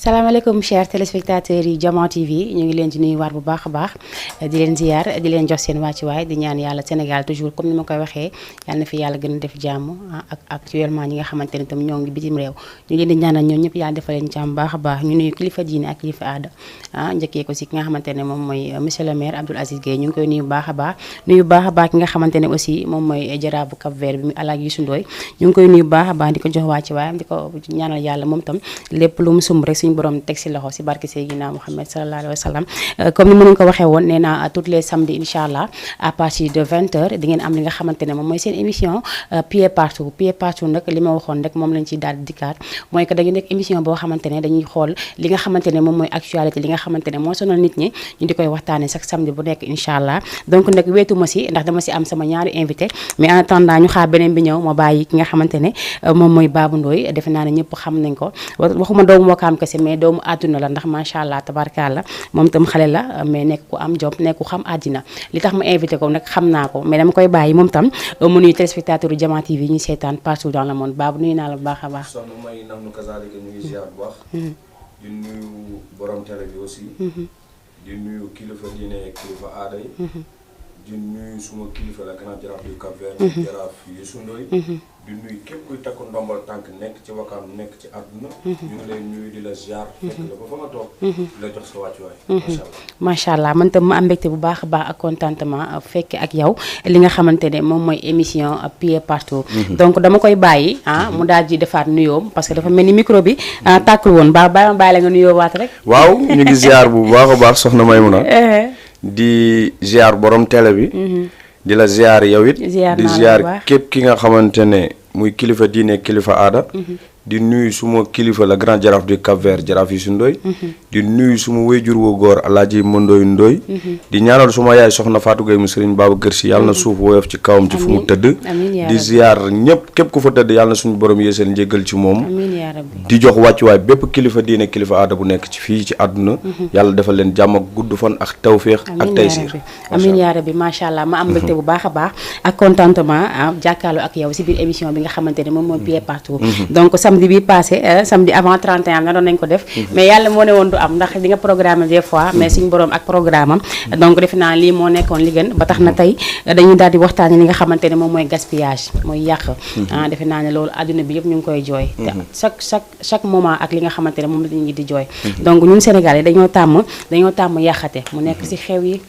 salaamaaleykum chers téléspectateurs yi Diama TV ñu ngi leen di nuyuwaat bu baax a baax di leen ziar di leen jox seen wàccuwaay di ñaan yàlla Sénégal toujours comme ni ma koy waxee yàlla na fi yàlla gën a def jàmm ak actuellement ñi nga xamante ne tam ñoo ngi bitim réew ñu leen di ñaanal ñoom ñëpp yàlla defal leen jàmm baax a baax ñu nuyu kilifa diine ak kilifa aada njëkkee ko si ki nga xamante ne moom mooy monsieur le maire Abdoul Aziz Gueye ñu ngi koy nuyu baax a baax ki nga xamante ne aussi moom mooy jaraabu Cap Vert bi mu Alaaji Youssou Ndoye ñu ngi koy nuyu baax a baax di ko jox wàccuwaayam di ko ñaanal yàlla moom tam lépp lu mu sumb rek suñu borom teg si loxo si barke Seydina Mouhamed sallallahu alayhi wa sallam comme ni ma leen ko waxee woon nee naa tous les samedis incha allah à partir de 20h di ngeen am li nga xamante ne moom mooy seen émission pied partout nag li ma waxoon rek moom lañ ciy daal di dikkaat mooy que dañu nekk émission boo xamante ne dañuy xool li nga xamante ne moom mooy actualité li nga xamante ne moo sonal nit ñi ñu di koy waxtaane chaque samedi bu nekk incha allah donc nag weetuma si ndax dama si am sama ñaari invité mais en attendant ñu xaar beneen bi ñëw ma bàyyi ki nga xamante ne moom mooy Babou Ndoye defe naa ne ñëpp xam nañ ko waxuma doomu Wakaam kese mais doomu àdduna la ndax macha allah tabarkalla moom tam xale la mais nekk ku am jom nekk ku xam àddina li tax ma invité ko nag xam naa ko mais dama koy bàyyi moom tam mu nuyu téléspectateur Diama TV ñu seetaan partout dans le monde Babou nuyu naa la bu baax a baax. soxna may nam nu kazaalika ñu ngi ziar bu baax. di nuyu borom télé bi aussi. di nuyu kilifa diine kilifa aada yi. di nuyu suma kilifa la grand jaraaf yu Cap Vert. jaraaf Youssou Ndoye. di nuyu képp kuy takk ndombal tànk nekk ci Wakaam nekk ci àdduna. ñu ngi lay nuyu di la ziar. fekk la ba fa nga toog. di la jox sa wàccuwaay. macha allah macha allah man tam ma am mbégte bu baax a baax ak contentement fekke ak yow li nga xamante ne moom mooy émission pied partout. donc dama koy bàyyi mu daal di defaat nuyoom parce que dafa mel ni micro bi tàkkul woon bàyyi la nga nuyoo waat rek. waaw ñu ngi ziar bu baax a baax soxna Maymuna di ziar borom télé bi. di la ziar yow it. di ziar képp ki nga xamante ne muy kilifa diine kilifa aada. di nuyu suma kilifa la grand jaraaf du Cap Vert jaraaf Youssou Ndoye. di nuyu suma wéyjur wu góor Alaaji Mandoy Ndoye. di ñaanal suma yaay soxna Fatou Gueye mu Serigne Babacar Sy yàlla na suuf woyof ci kawam ci fu mu tëdd. di ziar ñëpp képp ku fa tëdd yàlla na suñu borom yeesal njéggal ci moom. di jox wàccuwaay bépp kilifa diine kilifa aada bu nekk ci fii ci àdduna. yàlla defal leen jàmm ak gudd fan ak tawféex ak taysiir. amiin yaa rabbi macha allah ma am mbégte bu baax a baax ak contentement jàkkaarloo ak yow si biir émission bi nga xamante ne moom mooy pied partout donc samedi bi passé samedi avant 31 na doon nañ ko def mais yàlla moo ne woon du am ndax di nga programme des fois mais suñu borom ak programme am donc defe naa lii moo nekkoon li gën ba tax na tey dañuy daal di waxtaane li nga xamante ne moom mooy gaspillage mooy yàq defe naa ne loolu adduna bi yëpp ñu ngi koy jooy te chaque moment ak li nga xamante ne moom la ñu di jooy donc ñun Sénégalais dañoo tàmm yàqate mu nekk si xew yi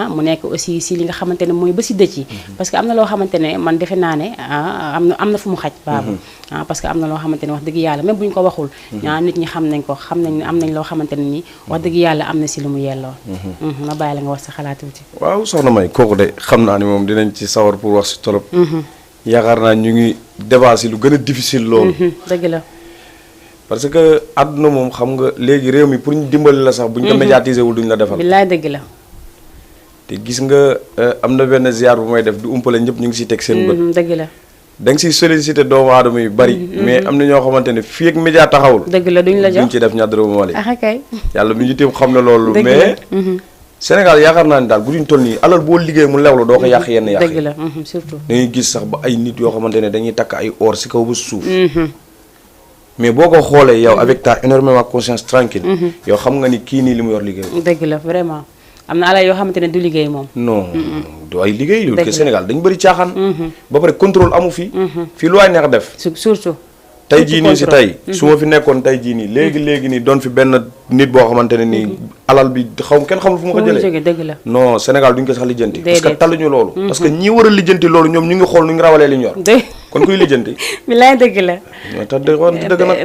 mu nekk aussi si li nga xamante ne mooy ba si dëj yi parce que am na loo xamante ne man defe naa ne am na fu mu xaj baabu parce que am na loo xamante ne wax dëgg yàlla même bu ñu ko waxul nit ñi xam nañ ko xam nañ ne am nañ loo xamante ne nii wax dëgg yàlla am na si lu mu yelloo ma bàyyi la nga wax sa xalaat tuuti waaw soxna May kooku de xam naa ni moom dinañ ci sawar pour wax si torop yaakaar naa ñu ngi débat si lu gën a difficile loolu dëgg la parce que àdduna moom xam nga léegi réew mi pour ñu dimbali la sax bu ñu ko médiatiser wul duñ la defal billaay dëgg la te gis nga am na benn ziar bu may def du umpale ñëpp ñu ngi siy teg seen bët dëgg la da nga siy sollicité doomu aadama yu bari mais am na ñoo xamante ne fii ak média taxawul dëgg la duñ la jox duñ ci def ñaar dërëmu Mali kay yàlla mi ñu téem xam na loolu mais Sénégal yaakaar naa ni daal bu duñ toll nii alal boo liggéey mu lew la doo ko yàq yenn yàq dëgg la surtout dañuy gis sax ba ay nit yoo xamante ne dañuy takk ay or si kaw ba suuf mais boo ko xoolee yow avec ta énormément conscience tranquille yow xam nga ni kii nii li mu yor liggéey dëgg la vraiment am na alal yoo xamante ne du liggéey moom non du ay liggéey lu ke Sénégal dañu bëri caaxaan ba pare contrôle amu fi fii lu waay neex def surtout tey jii nii si tey su ma fi nekkoon tey jii nii léegi nii doon fi benn nit boo xamante ne nii alal bi kenn xamul fu ma ko jëlee dëgg la non Sénégal duñ ko sax lijjanti parce que taluñu loolu parce que ñi war a lijjanti loolu ñoom ñu ngi xool nu ñu rawalee li ñu yor kon kuy lijjanti bilaay dëgg la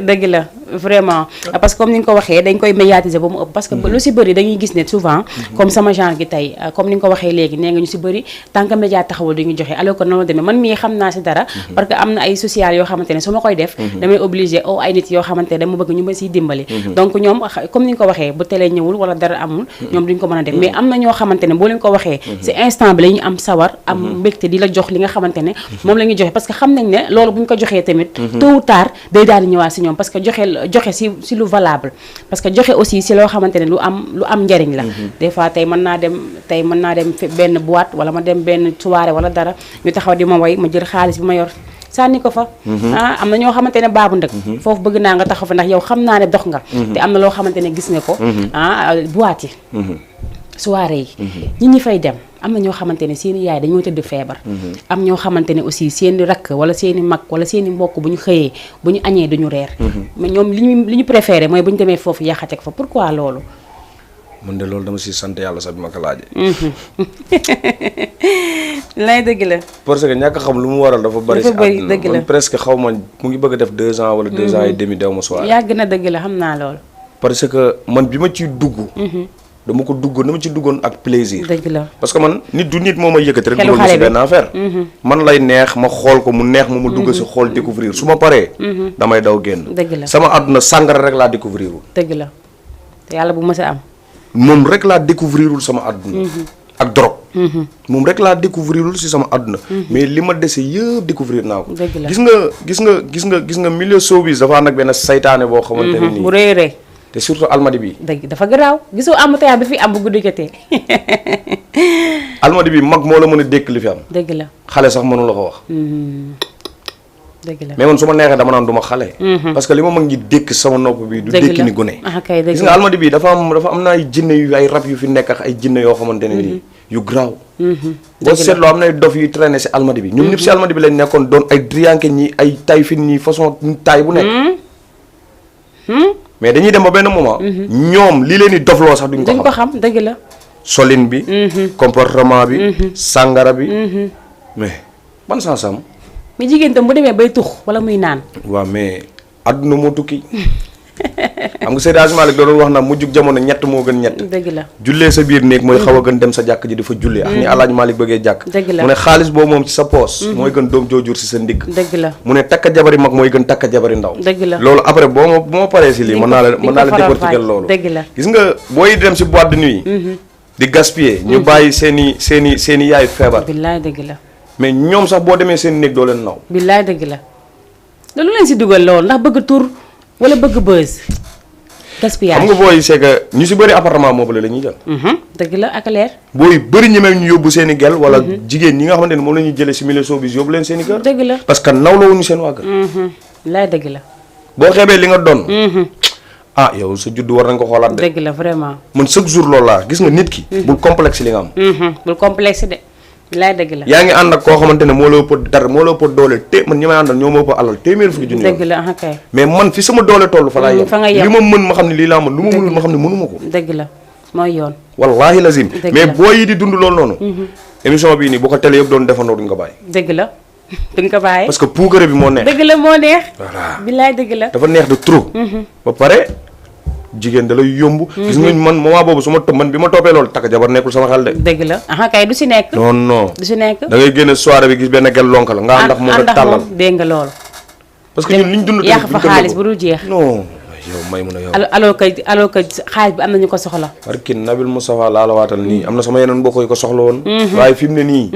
dëgg la vraiment parce que comme ni nga ko waxee dañ koy médiatiser ba mu ëpp parce que lu si bëri dañuy gis ne souvent comme sama genre gi tey comme ni nga ko waxee léegi nee nga ñu si bëri tant que média taxawul duñu joxe alors que noonu demee man mii xam naa si dara parce que am na ay social yoo xamante ne su ma koy def damay obligé ay nit yoo xamante ne dama bëgg ñu ma siy dimbali donc ñoom comme ni nga ko waxee bu télé ñëwul wala dara amul ñoom duñ ko mën a def mais am na ñoo xamante ne boo leen ko waxee si instant bi la ñu am sawar am mbégte di la jox li nga xamante ne moom la ñuy joxe parce que xam nañ ne loolu bu ñu ko joxee tamit tôt ou tard day daal di ñëwaat si ñoom parce que joxe si lu valable parce que joxe aussi si loo xamante ne lu am njariñ la des fois tey mën naa dem benn boîte wala ma dem benn soirée wala dara ñu taxaw di ma way ma jël xaalis bi ma yor sànni ko fa. am na ñoo xamante ne baabu ndëkk. foofu bëgg naa nga taxaw fa ndax yow xam naa ne dox nga. te am na loo xamante ne gis nga ko. boîte yi. soirée yi. nit ñi fay dem am na ñoo xamante ne seeni yaay dañoo tëdd feebar. am ñoo xamante ne aussi seeni rakk wala seeni mag wala seeni mbokk bu ñu xëyee bu ñu añee duñu reer. mais ñoom li ñu préféré mooy bu ñu demee foofu yàqateeg fa pourquoi loolu. man de loolu dama si sant yàlla sax bi ma ko laajee. lay dëgg la. parce que ñàkk xam lu mu waral dafa bari. dafa bari dëgg la man presque xaw ma mu ngi bëgg a def 2 ans wala 2 ans et demi dew ma soirée. yàgg na dëgg la xam naa loolu. parce que man bi ma ciy dugg. dama ci duggoon ak plaisir. dëgg la parce que man nit du nit moo may yëkkati rek. dugal ma si benn affaire. man lay neex ma xool ko mu neex ma dugg si xool découvrir su ma paree. damay daw génn. dëgg la sama àdduna sàngara rek laa découvrirul. dëgg la te yàlla bu mës a am. moom rek laa découvrirul sama àdduna. ak drogue. moom rek laa découvrirul si sama àdduna. mais li ma dese yëpp découvrir naa ko. dëgg la gis nga milieu showbiz dafa ànd ak benn saytaane boo xamante ne nii. bu rëy rëy. te surtout almadi bi. dëgg dafa garaaw gisoo embouteillage bi fi am bu guddi jotee. almadi bi mag moo la mën a dékk li fi am. dëgg la xale sax mënu la ko wax. dëgg la mais man su ma neexee dama naan du ma xale. parce que li ma mag ngi dékk sama nopp bi. du dékk ni gune. gis nga almadi bi dafa am na ay jinne yu ay rab yu fi nekk ak ay jinne yoo xamante ne nii yu garaaw. boo seetloo am na ay dof yuy traîner si almadi bi. ñoom ñëpp si almadi bi lañ nekkoon doon ay drianke ñi ay tay fin ñi façon taay bu nekk. mais dañuy dem ba benn moment. ñoom li leen di dofloo sax duñ ko xam dëgg la. solin bi. comportement bi. sàngara bi. mais ban sansam. mais jigéen tam bu demee bay tux wala muy naan. waaw mais adduna moo tukki. xam nga Seydi Hadji Malick doon wax na mujjug jamono ñett moo gën ñett. dëgg la jullee sa biir néeg mooy xaw a gën dem sa jàkk ji dafa jullee. ak ni Alaaji Malick bëggee jàkk. dëgg la mu ne xaalis boobu moom ci sa poos. mooy gën doom joojur si sa ndigg. dëgg la mu ne takka jabari mag mooy gën takka jabari ndaw. dëgg la loolu après boo ma paree si lii mën naa la décortiquer loolu. dëgg la gis nga booy dem si boîte de nuit. di gaspiller ñu bàyyi seen i yaay feebar. billaay dëgg la. mais ñoom sax boo demee seen néeg doo leen naw. billaay dëgg la loolu leen si dugal loolu ndax bëgg tur wala bëgg buzz. gaspillage xam nga booy c'est que ñu si bëri appartement meublé la ñuy jël. dëgg la ak leer. booy bëri ñemee ñu yóbbu seen i gel wala jigéen ñi nga xamante ne moom la ñuy jëlee si milieu showbiz yóbbu leen seen i kër. dëgg la parce que nawlawuñu seen waa kër. billaay dëgg la. boo xeebee li nga doon. ah yow sa juddu war nañ ko xoolaat de. dëgg la vraiment. man chaque jour loolu laa gis nga nit ki. bul complexe li nga am. bul complexe de. billaay dëgg la. yaa ngi ànd ak koo xamante ne moo la ëpp dara moo la ëpp doole man ñi may àndal ñoo ma ëpp alal téeméer fukki junni. dëgg la kay. mais man fi sama doole toll fa laa yem. fa nga yem li ma mën ma xam ne lii laa mën lu ma mënul ma xam ne mënuma ko. dëgg la mooy yoon. wallaahi lazim. mais boo yi di dund loolu noonu. émission bii nii bu ko télé yëpp doon defandoo duñ ko bàyyi. dëgg la duñ ko bàyyi. parce que puukare bi moo neex. dëgg la moo neex. voilà billaay dëgg la. dafa neex de trop. ba pare jigéen da lay yomb. gis nga man moment boobu su ma man bi ma toppee loolu takk jabar nekkul sama xel de. dëgg la kay du si nekk. non du si nekk. da ngay génne soirée bi gis benn gel lonk la. nga ànd ak moom nga tàllal dégg nga loolu. parce que ñun liñ dund. yàq fa xaalis bu dul jeex. non yow may mun a yow. alors que xaalis bi am na ñu ko soxla. parce que Nabil Moustapha laa la waatal nii am na sama yeneen mbokk yu ko soxla woon. waaye fi mu ne nii.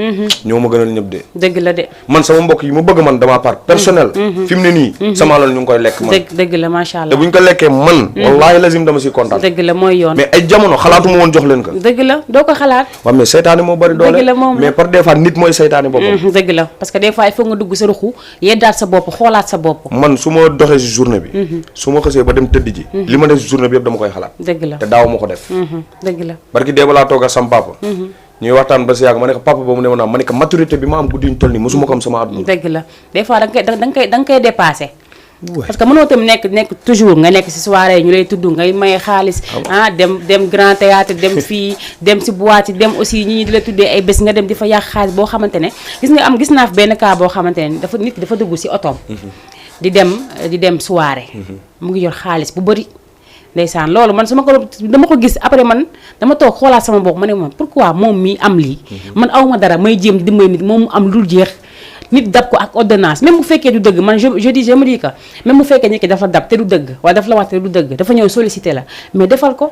ñoo ma gënal ñëpp de. dëgg la de. man sama mbokk yi ma bëgg man dama part personnel. fi mu ne nii. sama alal ñu ngi koy lekk man. dëgg la macha allah te bu ñu ko lekkee man. wallaahi lazim dama si kontaan. dëgg la mooy yoon. mais ay jamono xalaatuma woon jox leen ko. dëgg la doo ko xalaat. waaw mais seytaane moo bari doole. dëgg la moom mais par des fois nit mooy seytaane boppam. dëgg la parce que des fois il faut nga dugg sa ruxu yeddaat sa bopp xoolaat sa bopp. man su ma doxee si journée bi. su ma xësee ba dem tëdd ji. li ma def si journée bi yëpp dama koy xalaat. dëgg la te daaw ma ko def. dëgg la barki dee ba laa toog ak sama papa. ñuy waxtaan ba si yàgg ma ne ko papa ba mu ne ma ma ne ko maturité bi ma am guddi ñu toll nii mosuma ko am sama àdduna. dëgg la des fois da nga koy dépassé. parce que mënoo tam nekk toujours nga nekk si soirée ñu lay tudd ngay maye xaalis. dem grand théâtre dem fii dem si boîte yi dem aussi ñi di la tuddee ay bés nga dem di fa yàq xaalis boo xamante ne gis naa fi benn cas boo xamante ne nit ki dafa dugg si otoom. di dem soirée. mu ngi yor xaalis bu bëri. ndeysaan loolu man dama ko gis après man dama toog xoolaat sama bopp ma ne ma pourquoi moom mii am lii. man awma dara may jéem di dimbali nit moom mu am lu jeex. nit dab ko ak ordonnance même bu fekkee du dëgg man je me dis que même bu fekkee nit ki dafa dab te du dëgg wala dafa la wax te du dëgg dafa ñëw sollicité la mais defal ko.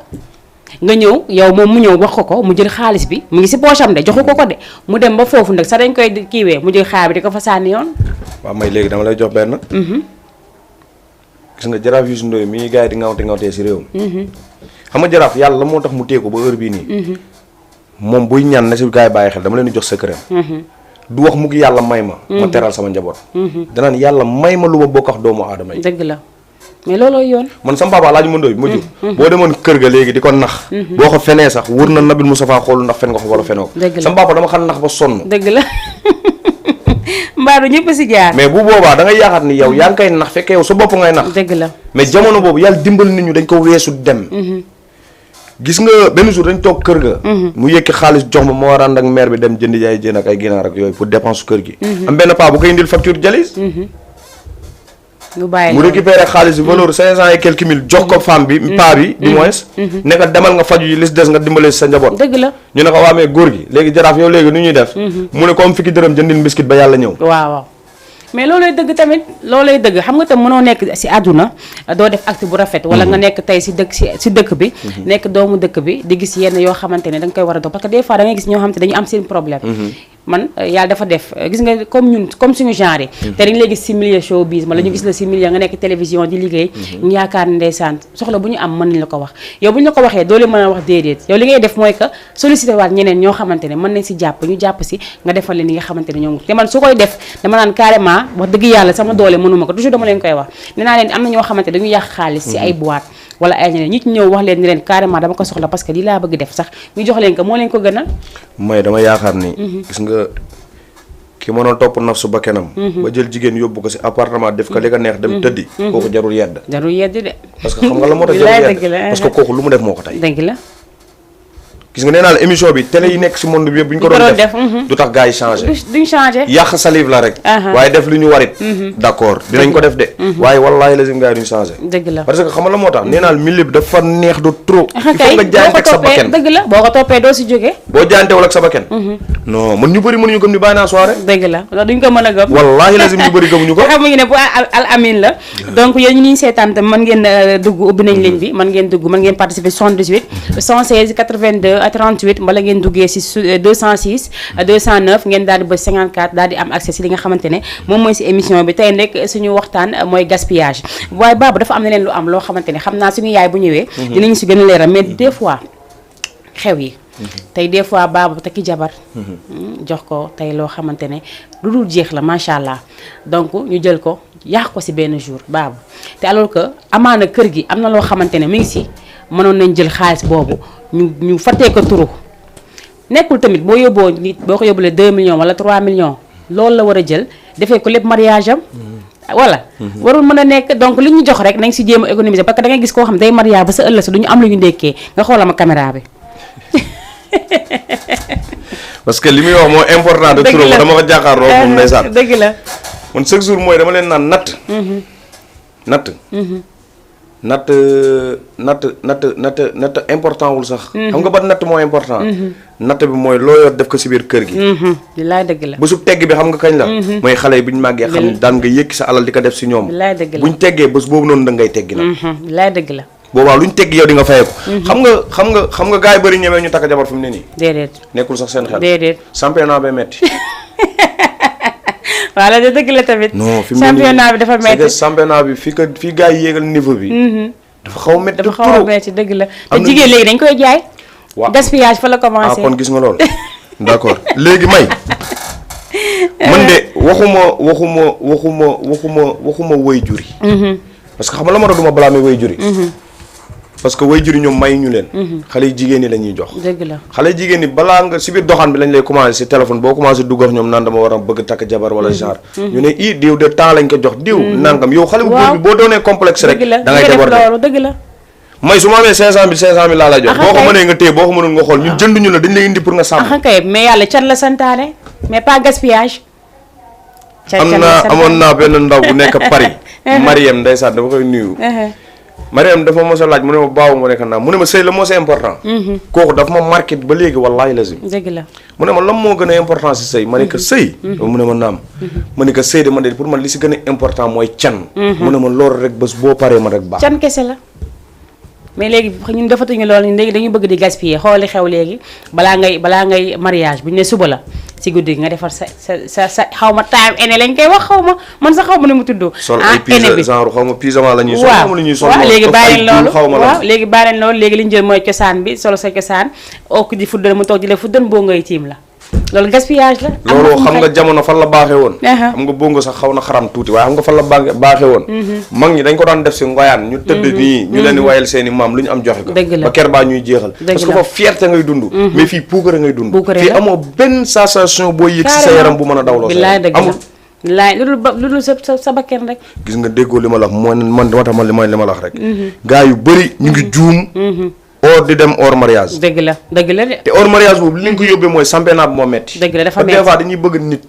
nga ñëw yow moom mu ñëw wax ko mu jël xaalis bi mu ngi si poche am de joxu ko de mu dem ba foofu nag sax dañ koy kiiwee mu jël xaalis bi di ko fa sànni yoon. waaw may léegi dama lay jox benn. gis nga jaraaf Youssou Ndoye mii gars yi di ngawtee si réew mi. xam nga jaraaf yàlla la moo tax mu téye ko ba heure bii nii. moom buy ñaan na si gars yi bàyyi xel dama leen di jox secret. du wax mukk yàlla may ma ma teral sama njaboot danaan yàlla may ma lu ma bokk ak doomu aadama yi dëgg la mais looloo yoon man sama papa laaj ma ndooy ma jur boo demoon kër ga léegi di ko nax boo ko fenee sax wër na Nabil Moustapha xoolu ndax fen nga ko wala fenoo ko sama papa dama xam nax ba sonn dëgg la mbaadu ñëpp si jaar mais bu boobaa da ngay yaakaar ni yow yaa ngi koy nax fekkee yow sa bopp ngay nax dëgg la mais jamono boobu yàlla dimbal nit ñu dañ ko weesu dem gis nga benn jour dañ toog kër ga mu yëkki xaalis jox ma war a ànd ak maire bi dem jëndi ay jën ak ay ginaar ak yooyu pour dépense kër gi am benn paa bu koy indil facture jalis mu récupéré xaalis bi valeur 500 et quelques mille jox ko femme bi paa bi du moins ne ko demal nga faju yi li si des nga dimbale sa njaboot dëgg la ñu ne ko waamee góor gi léegi jaraaf yow léegi nu ñuy def mu ne ko am fikki dërëm jëndil mbiskit ba yàlla ñëw waaw mais loolay dëgg tamit loolay dëgg xam nga tam mënoo nekk si àdduna doo def acte bu rafet wala nga nekk tey si dëkk si dëkk bi nekk doomu dëkk bi di gis yenn yoo xamante ne da nga koy war a dox parce que des fois da ngay gis ñoo xamante dañu am seen problème man yàlla dafa def gis nga comme suñu genre yi te dañu lay gis si milieu showbiz wala ñu gis la si milieu nga nekk télévision di liggéey ñu yaakaar ne ndeysaan soxla bu ñu am mën nañ la ko wax yow bu ñu la ko waxee doo leen mën a wax déedéet yow li ngay def mooy que sollicité waat ñeneen ñoo xamante ne mën nañ si jàpp ñu jàpp si nga defal leen li nga xamante ne ñoo ngi te man su koy def dama naan carrément wax dëgg yàlla sama doole mënuma ko toujours dama leen koy wax nee naa leen am na ñoo xamante dañu yàq xaalis si ay boîte wala ay ñeneen ñi ci ñëw wax leen ni leen carrément dama ko soxla parce que lii laa bëgg def sax ñu jox leen ko moo leen ko gënal mooy dama yaakaar ni gis nga ki mënoon topp nafsu ba kenam ba jël jigéen yóbbu ko si appartement def ko li nga neex dem tëddi kooku jarul yedd de parce que xam nga la moo tax jarul yedd parce que kooku lu mu def moo ko tey dëgg la gis nga nee naa la émission bi télé yi nekk si monde bi yëpp bu ñu ko doon def du tax gars yi changé duñ changé yàq salive la rek waaye def lu ñu warit d'accord dinañ ko def de waaye wallaahi lazim gars yi duñ changé dëgg la parce que xam nga la moo tax nee naa la milieu bi dafa neex de trop il faut nga jaayante ak sa bakken dëgg la boo ko toppee doo si jógee boo jaayantewul ak sa bakken non man ñu bëri mënuñu gëm ni bàyyi naa soirée dëgg la loolu duñ ko mën a gëm wallaahi lazim ñu bëri gëmuñu ko xam nga ne bu al amin la donc yéen ñu ñuy seetaan tam mën ngeen dugg ubbi nañ ligne bi mën ngeen dugg mën ngeen participer 78 116 82 38 mbala ngeen duggee si 206 209 ngeen daal di ba 54 daal di am accès si li nga xamante ne moom mooy si émission bi tey nekk suñu waxtaan mooy gaspillage waaye baabu dafa am leneen lu am loo xamante ne xam naa suñu yaay bu ñëwee dinañu si gën a leeral mais des fois xew yi tey des fois baabu takki jabar jox ko tey loo xamante ne lu dul jeex la macha allah donc ñu jël ko yàq ko si benn jour baabu te alors que amaana kër gi am na loo xamante ne mi ngi si mënoon nañ jël xaalis boobu ñu fattee ko turu nekkul tamit boo yóbboo nit boo ko yóbbulee 2 millions wala 3 millions loolu la war a jël defee ko lépp mariage am voilà warul mën a nekk donc li ñu jox rek nañ si jéem a économiser parce que da ngay gis koo xam day mariage ba sa ëllëg sa du ñu am lu ñu ndekkee nga xoolal ma caméra bi parce que li muy wax moo important de trop dama ko jàkkaarloo moom ndeysaan dëgg la man chaque jour mooy dama leen naan natt important wul sax xam nga ba natt moo important natt bi mooy loo yor def ko si biir kër gi bilaay dëgg la bu su tegg bi xam nga kañ la mooy xale yi bu ñu màggee xam daan nga yëkki sa alal di ko def si ñoom bilaay dëgg la buñ teggee bés boobu noonu da ngay teggi nag bilaay dëgg la boobaa luñ teggi yow di nga fayeeku xam nga gars yi bëri ñemee ñu takk jabar fu mu ne nii déedéet nekkul sax seen xel déedéet championnat bay metti voilà de dëgg la tamit non fi mu championnat bi dafa metti championnat bi fii gars yi yéegal niveau bi dafa xaw a métti dafa xaw a métti dëgg la te jigéen léegi dañ koy jaay waaw gaspillage fa la commencé kon gis nga loolu d'accord léegi may man de waxuma way juri parce que xam nga la ma doon duma blâmer way juri parce que way juri ñoom may ñu leen xale yi jigéen ñi la ñuy jox dëgg la xale yi jigéen ñi balaa nga si biir doxaan bi lañ lay commencé si téléphone boo commencé dugg ak ñoom naan dama war a bëgg takk jabar wala genre ñu ne diw de temps lañ ko jox diw nangam yow xale bu góor bi boo doonee complexe rek da ngay déborder dëgg la may su ma amee 500000 laa la jox boo ko mënee nga téye boo ko mënul nga xool ñun jënduñu la dañ lay indi pour nga sàmm kay mais yàlla can la santaane mais pas gaspillage amoon naa benn ndaw bu nekk Paris Mariam ndeysaan dama koy nuyu Mariam dafa mos a laaj mu ne ma baawu ma nekk naa mu ne ma sëy la moo c'est important kooku dafa ma marqué ba léegi wallaahi lazim dëgg la mu ne ma lan moo gën a important si sëy ma ne ko sëy mu ne ma naam ma ne ko sëy de man de pour man li si gën a important mooy can mu ne ma loolu rek bés boo paree ma rek baax can kese la mais léegi ñun defatuñu loolu léegi dañuy bëgg di gaspiller xooli xew léegi balaa ngay mariage bu ñu ne suba la si guddi gi nga defar sa xaw ma time ene lañ koy wax xaw ma man sax xaw ma nu mu tudd sol ay pyjama genre xaw ma pyjama la ñuy sol xaw ma lu ñuy sol waaw léegi bàyyi leen loolu waaw léegi bàyyi leen loolu léegi li ñu jël mooy cosaan bi solo sa cosaan okk di fuddan mu toog di la fuddan boo ngay tiim la loolu gaspillage la. loolu xam nga jamono fan la baaxee woon. xam nga bongo sax xaw na xaram tuuti waaye xam nga fan la baaxee woon. mag ñi dañ ko daan def si ngoyaan ñu tëdd nii. ñu leen di wayal seen i maam lu ñu am joxe ko. ba ker baa ñuy jeexal. parce que foofu fierté ngay dund. mais fii puukare ngay dund. fii amoo benn sensation boo yëg si sa yaram bu mën a dawloo. amul laay lu dul sa bakkan rek. gis nga déggoo li ma la wax mooy man dama tax li ma la wax rek. gaa yu bëri ñu ngi juum. or di dem hors mariage. dëgg la de. te hors mariage boobu li nga ko yóbbee mooy championnat bi moo metti. dëgg la dafa metti des fois dañuy bëgg nit.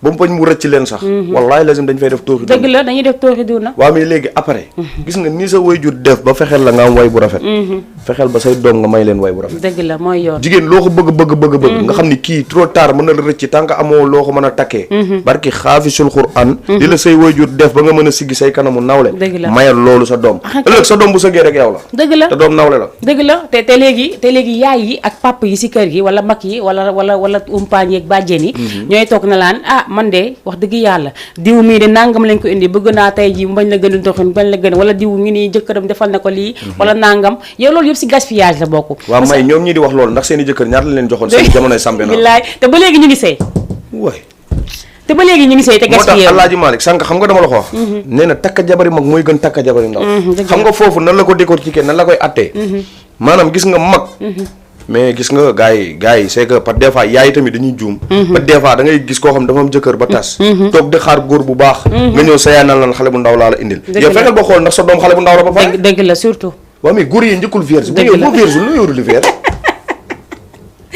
ba mu bañ mu rëcc leen sax. wallaay lazim dañ fay def tooxi duna. dëgg la dañuy def tooxi duna. waaw mais léegi après. gis nga ni sa waajur def ba fexeel la nga am way bu rafet. fexeel ba say doom nga may leen way bu rafet. dëgg la mooy yoon. jigéen loo ko bëgg. nga xam ni kii trop tard mën na la rëcc tant que amoo loo ko mën a takkee. barki xaafisul Qur'an. di la say waajur def ba nga mën a siggi say kanamu nawle. dëgg la mayal loolu sa doom. ëllëg sa doom bu sëggee rek yow la. dëgg la te doom nawle la. dëgg la te léegi yaay yi ak papa yi si kër gi wala mag yi wala umpaañ yeeg bàjjen yi. ñooy toog na laan man de wax dëgg yàlla diw mii de nangam lañ ko indi bëgg naa tey ji mu bañ la gën a doxin bañ la gën wala diw ngi nii jëkkëram defal na ko lii wala nangam yow loolu yëpp si gaspillage la bokk. waaw may ñoom ñi di wax loolu ndax seen i jëkkër ñaata la leen joxoon seen jamonoy sambe na billaay te ba léegi ñu ngi sëy waay te ba léegi ñu ngi sëy te gaspillé moo tax Alaaji Malick sànq xam nga dama la ko wax nee na takka jabari mag mooy gën takka jabari ndaw xam nga foofu nan la ko décortiquer nan la koy attee maanaam gis nga mag mais gis nga gars yi c'est que par des fois yaay tamit dañuy juum ba des fois da ngay gis koo xam dafa am jëkkër ba tas toog di xaar góor bu baax nga ñëw sa yaay naan lan xale bu ndaw laa la indil yow fexeel ba xool ndax sa doom xale bu ndaw la ba pare dëgg la surtout waaw mais góor yi njëkkul vierge bu yow boo vierge lu yoru li vierge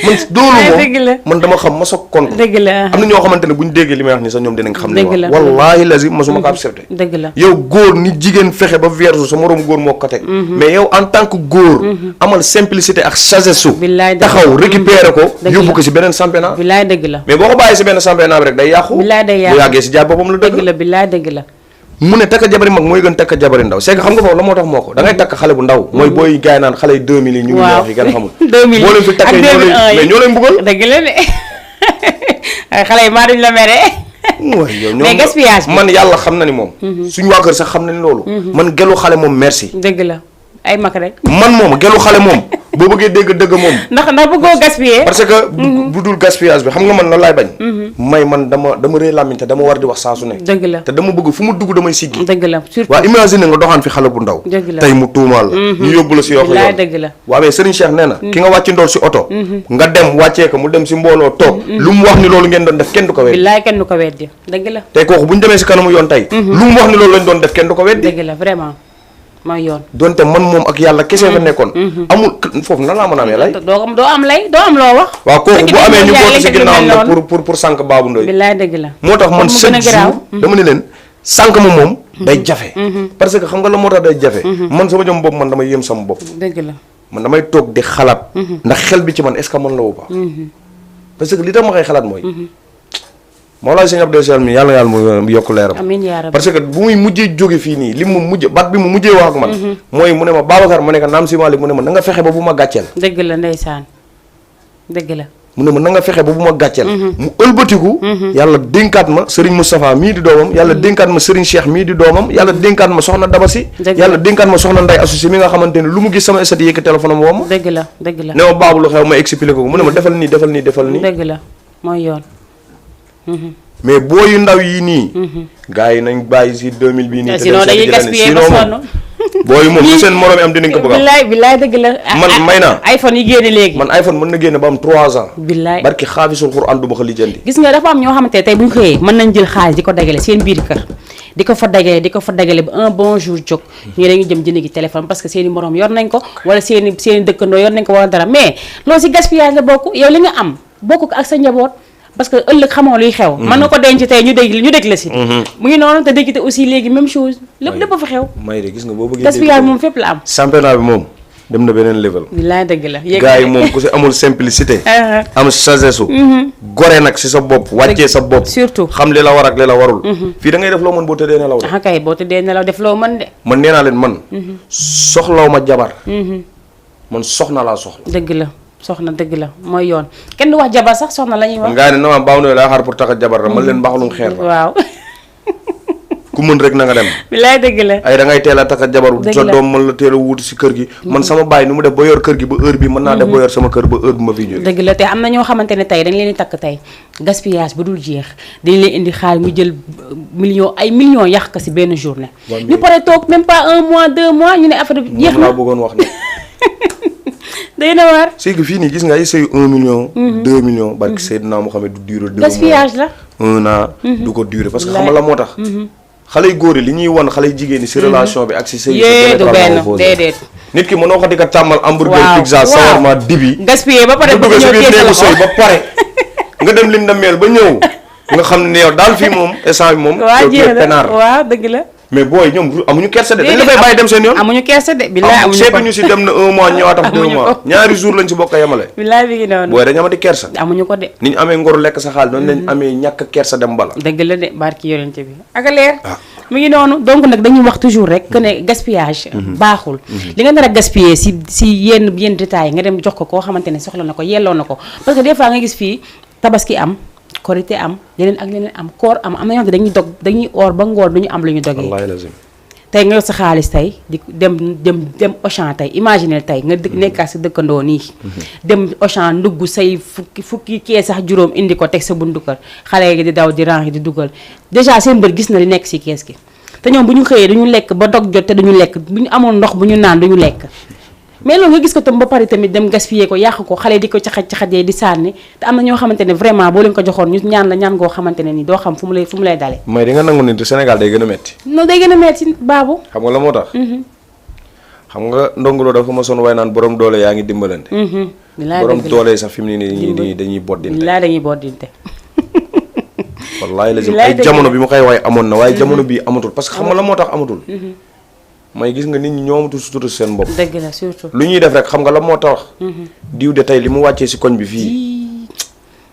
man doolu moom man dama xam ma sa compte dëgg la am na ñoo xamante ne bu ñu déggee li may wax ni sax ñoom dinañ xam ne wax wallaahi lazim masuma ko accepté dëgg la yow góor ni jigéen fexe ba vierge sa moroom góor moo ko teg mais yow en tant que góor amal simplicité ak sagesse su taxaw récupérer ko yóbbu ko si beneen championnat billaay dëgg la mais boo ko bàyyi si benn championnat bi rek day yàqu billaay day yàqu bu yàggee si jaar boppam la dëgg la billaay dëgg la mu ne takka jabari mag mooy gën takka jabari ndaw c'est que xam nga foofu la moo tax moo ko da ngay takk xale bu ndaw mooy booy gaay naan xale yi 2000 yi ñu ngi wax yi gën a xamul 2000 boo leen fi takkee mais ñoo leen bëggal dëgg la de xale yi maa duñ la mere mais gaspillage man yàlla xam na ni moom suñu waa kër sax xam na ni loolu man gelu xale moom merci dëgg la ay mag rek man moom gelu xale moom boo bëggee dëgg moom ndax bëggoo gaspiller parce que bu dul gaspillage bi xam nga man la laay bañ may man dama rëy làmmiñ te dama war di wax saa su ne dëgg la te dama bëgg fu mu dugg damay siggi dëgg la surtout waaw imagine nga doxaan fi xale bu ndaw tey mu tuumaal la ñu yóbbu la si yoo yoon dëgg la waaw mais Serigne Cheikh nee na ki nga wàcc ndool si oto nga dem wàccee ko mu dem si mbooloo toog lu mu wax ni loolu ngeen doon def kenn du ko weddi billaay kenn du ko weddi dëgg la tey kooku bu ñu demee si kanamu yoon tey lu mu wax ni loolu lañ doon def kenn du ko weddi dëgg la vraiment mooy yoon donte man moom ak yàlla kese fa nekkoon amul foofu nan laa mën a amee lay doo am lay doo am loo wax waaw kooku bu amee ñu bootu si ginnaawam nag pour sànq Babou Ndoye billaay dëgg la moo tax man chaque jour dama ne leen sànq ma moom day jafe parce que xam nga la moo tax day jafe man sama jëm bopp man damay yëm sama bopp dëgg la man damay toog di xalaat ndax xel bi ci man est-ce que man la wu pas parce que li tax ma koy xalaat mooy Mawlaay Sëñ Abdou Sall mi yàlla mu yokk leeram amiin yaa rabbi parce que bu muy mujjee jóge fii nii li mu mujj baat bi mu mujjee wax ak man mooy mu ne ma Babacar ma ne ko naam si Malick mu ne ma na nga fexe ba bu ma gàcceel dëgg la ndeysaan dëgg la mu ne ma na nga fexe ba bu ma gàcceel mu ëlbatiku yàlla dénkaat ma Serigne Moustapha mii di doomam yàlla dénkaat ma Serigne Cheikh mii di doomam yàlla dénkaat ma soxna Dabasi yàlla dénkaat ma soxna Nday Assouci mi nga xamante ne lu mu gis sama estati yëkk téléphone am woo ma dëgg la ne ma baabu lu xew ma expliqué ko mu ne ma defal nii dëgg la mooy yoon mais booyu ndaw yi nii gars yi nañ bàyyi si 2000 bii nii sinon dañuy gaspiller ba sonn booyu moom lu seen morom yi am dinañ ko bëgg a billaay dëgg la man may naa iPhone yi génne léegi man iPhone mën na génne ba am 3 ans billaay barki xaafisul Qur'an du ma ko lijjanti gis nga dafa am ñoo xamante ne tey bu ñu xëyee mën nañ jël xaalis di ko dagale seen biir kër di ko fa dagale ba un bon jour jóg ñu dañuy jëm jënd gi téléphone parce que seen i morom yor nañ ko wala seen i dëkkandoo yor nañ ko wala dara mais loolu si gaspillage la bokk yow li nga am bokk ko ak sa njaboot parce que ëllëg xamoo luy xew mën na ko denc tey ñu dégg la si mu ngi noonu te déggite aussi léegi même chose lépp fa xew may de gis nga boo bëggee gaspillage moom fépp la am championnat bi moom dem na beneen level bilaay dëgg la gars yi moom ku si amul simplicité am sagesse su gore nag si sa bopp wàccee sa bopp surtout xam li la war ak li la warul fii da ngay def loo mën boo tëddee nelaw de kay boo tëddee nelaw def loo mën de man nee naa leen man soxlaw ma jabar man soxna laa soxla dëgg la soxna dëgg la mooy yoon kenn du wax jabar sax soxna la ñuy wax ngaa ne na ma Babou Ndoye laa xaar pour tax a jabar la man leen mbaxalum xeer la waaw ku mën rek na nga dem. bilaay dëgg la. ay da ngay teel a takk jabar sa doom mën la teel a wuutu si kër gi. man sama baay nu mu def ba yor kër gi ba heure bi mën naa def ba yor sama kër ba heure bu ma fiy jógee. dëgg la te am na ñoo xamante ne tey dañ leen di takk tey gaspillage bu dul jeex dañ leen indi xaalis mu jël millions yàq ko si benn journée. ñu pare toog même pas 1 mois 2 mois ñu ne affaire bi jeex na. moom laa bëggoon wax ne. day na waar. c'est que fii nii gis nga ay sëyu 1 million. 2 millions. barki Seydina Mohamed du durer 2 mois gaspillage la. 1 an. du ko durer parce que xam nga la moo tax. xale yu góor yi li ñuy wan xale yu jigéen ñi si relation bi ak si sëy yee du benn déedéet. nit ki mënoo ko di ko tàmmal hamburger pizza shawarma dibi. gaspillé ba pare bëgg ñëw téye sa sëy ba pare nga dem lim da meel ba ñëw nga xam ne yow daal fii moom instant bi moom. waaw jéem a waaw dëgg la. mais booy ñoom amuñu kersa de. dañ la fay bàyyi dem seen yoon. amuñu kersa de bilaay amuñu ko seetuñu si dem na 1 mois ñëwaat ak 2 mois ñaari jours lañ si bokk a yemale. bilaay bi ngi noonu. booy dañu amati kersa. amuñu ko de. ni ñu amee ngor lekk sa xaal noonu lañ amee ñàkk kersa dem bala. dëgg la de barki yorente bi ak a leer. mi ngi noonu donc nag dañuy wax toujours rek que ne gaspillage. baaxul. li nga nar a gaspiller si yenn détails nga dem jox ko koo xamante ne soxla na ko yelloo na ko parce que des fois nga gis fii tabaski am. korité am leneen ak leneen am koor am na ñoo xam ne dañuy oor ba ngoor duñu am lu ñu dogee. wallaahi lazim. tey nga yor sa xaalis tey di dem Auchan tey imaginer tey nga nekkaat sa dëkkandoo nii. dem Auchan ndugg say fukki kee sax juróom indi ko teg sa buntu kër xale yi di daw di rang di dugal déjà seen bët gis na li nekk si kees gi te ñoom bu ñu xëyee duñu lekk ba dog jot te duñu lekk bu ñu amoon ndox bu ñu naan duñu lekk. mais loolu nga gis ko tam ba pare tamit dem gaspiller ko yàq ko xale di ko caxat-caxatee di sànni te am na ñoo xamante ne vraiment boo leen ko joxoon ñu ñaan la ñaan goo xamante ne ni doo xam fu mu lay dale. mooy di nga nangu nit Sénégal day gën a metti. non day gën a metti baabu. xam nga la moo tax. xam nga ndongolo dafa ma sonn waaye naan borom doole yaa ngi dimbalante. borom doole sax fi mu ne nii dañuy boddinte. bilaay dañuy boddinte. wallaahi lazim ay jamono bi ma koy waaye amoon na waaye jamono bii amatul parce que xam nga la moo tax amatul. mooy gis nga nit ñi ñoo amatul sutura seen bopp. dëgg la surtout. lu ñuy def rek xam nga la moo tax. diw de tey li mu wàccee si koñ bi fii.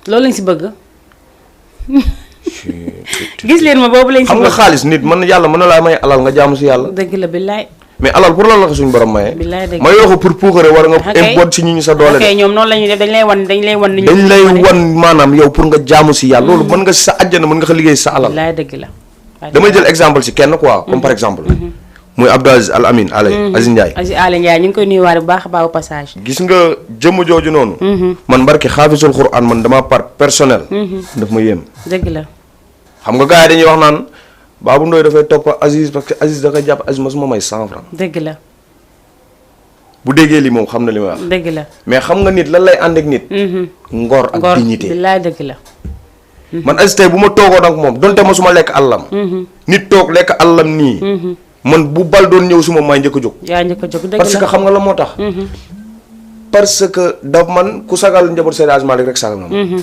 loolu lañ si bëgg. gis leen ma boobu lañ si bëgg. xam nga xaalis nit mën yàlla mën na laa may alal nga jaamu si yàlla. dëgg la billaay. mais alal pour lan la ko suñu borom maye. billaay dëgg may waxu pour puukare war nga impôt si ñu sa doole. ok ñoom noonu la ñuy def dañ lay wan. dañ lay wan maanaam yow pour nga jaamu si yàlla. loolu mën nga sa àjjana mën nga ko liggéey sa alal. billaay dëgg la. damay jël exemple si kenn quoi comme par exemple. muy Abdou Aziz Al Amin Aziz Ndiaye. Aziz Aly Ndiaye ñu ngi koy nuyuwaale bu baax a baax passage. gis nga jëmm jooju noonu. man barki xaafisul Quran man dama part personnel. daf ma yéem. dëgg la. xam nga gars yi dañuy wax naan Babou Ndoye dafay topp Aziz parce que Aziz da koy jàpp Aziz ma su ma may 100 francs. dëgg la. bu déggee lii moom xam na li may wax. dëgg la. mais xam nga nit lan lay ànd ak nit. ngor ak dignité billaay dëgg la. man Aziz tey bu ma toogoon ak moom donte ma su ma lekk àllam. nit toog lekk àllam nii. man bu bal doon ñëw suma maay njëkk a jóg. yaa njëkk a jóg dëgg la parce que xam nga la moo tax. parce que daf man ku sagal njaboot Seydi Hadji Malick rek sagal na ma.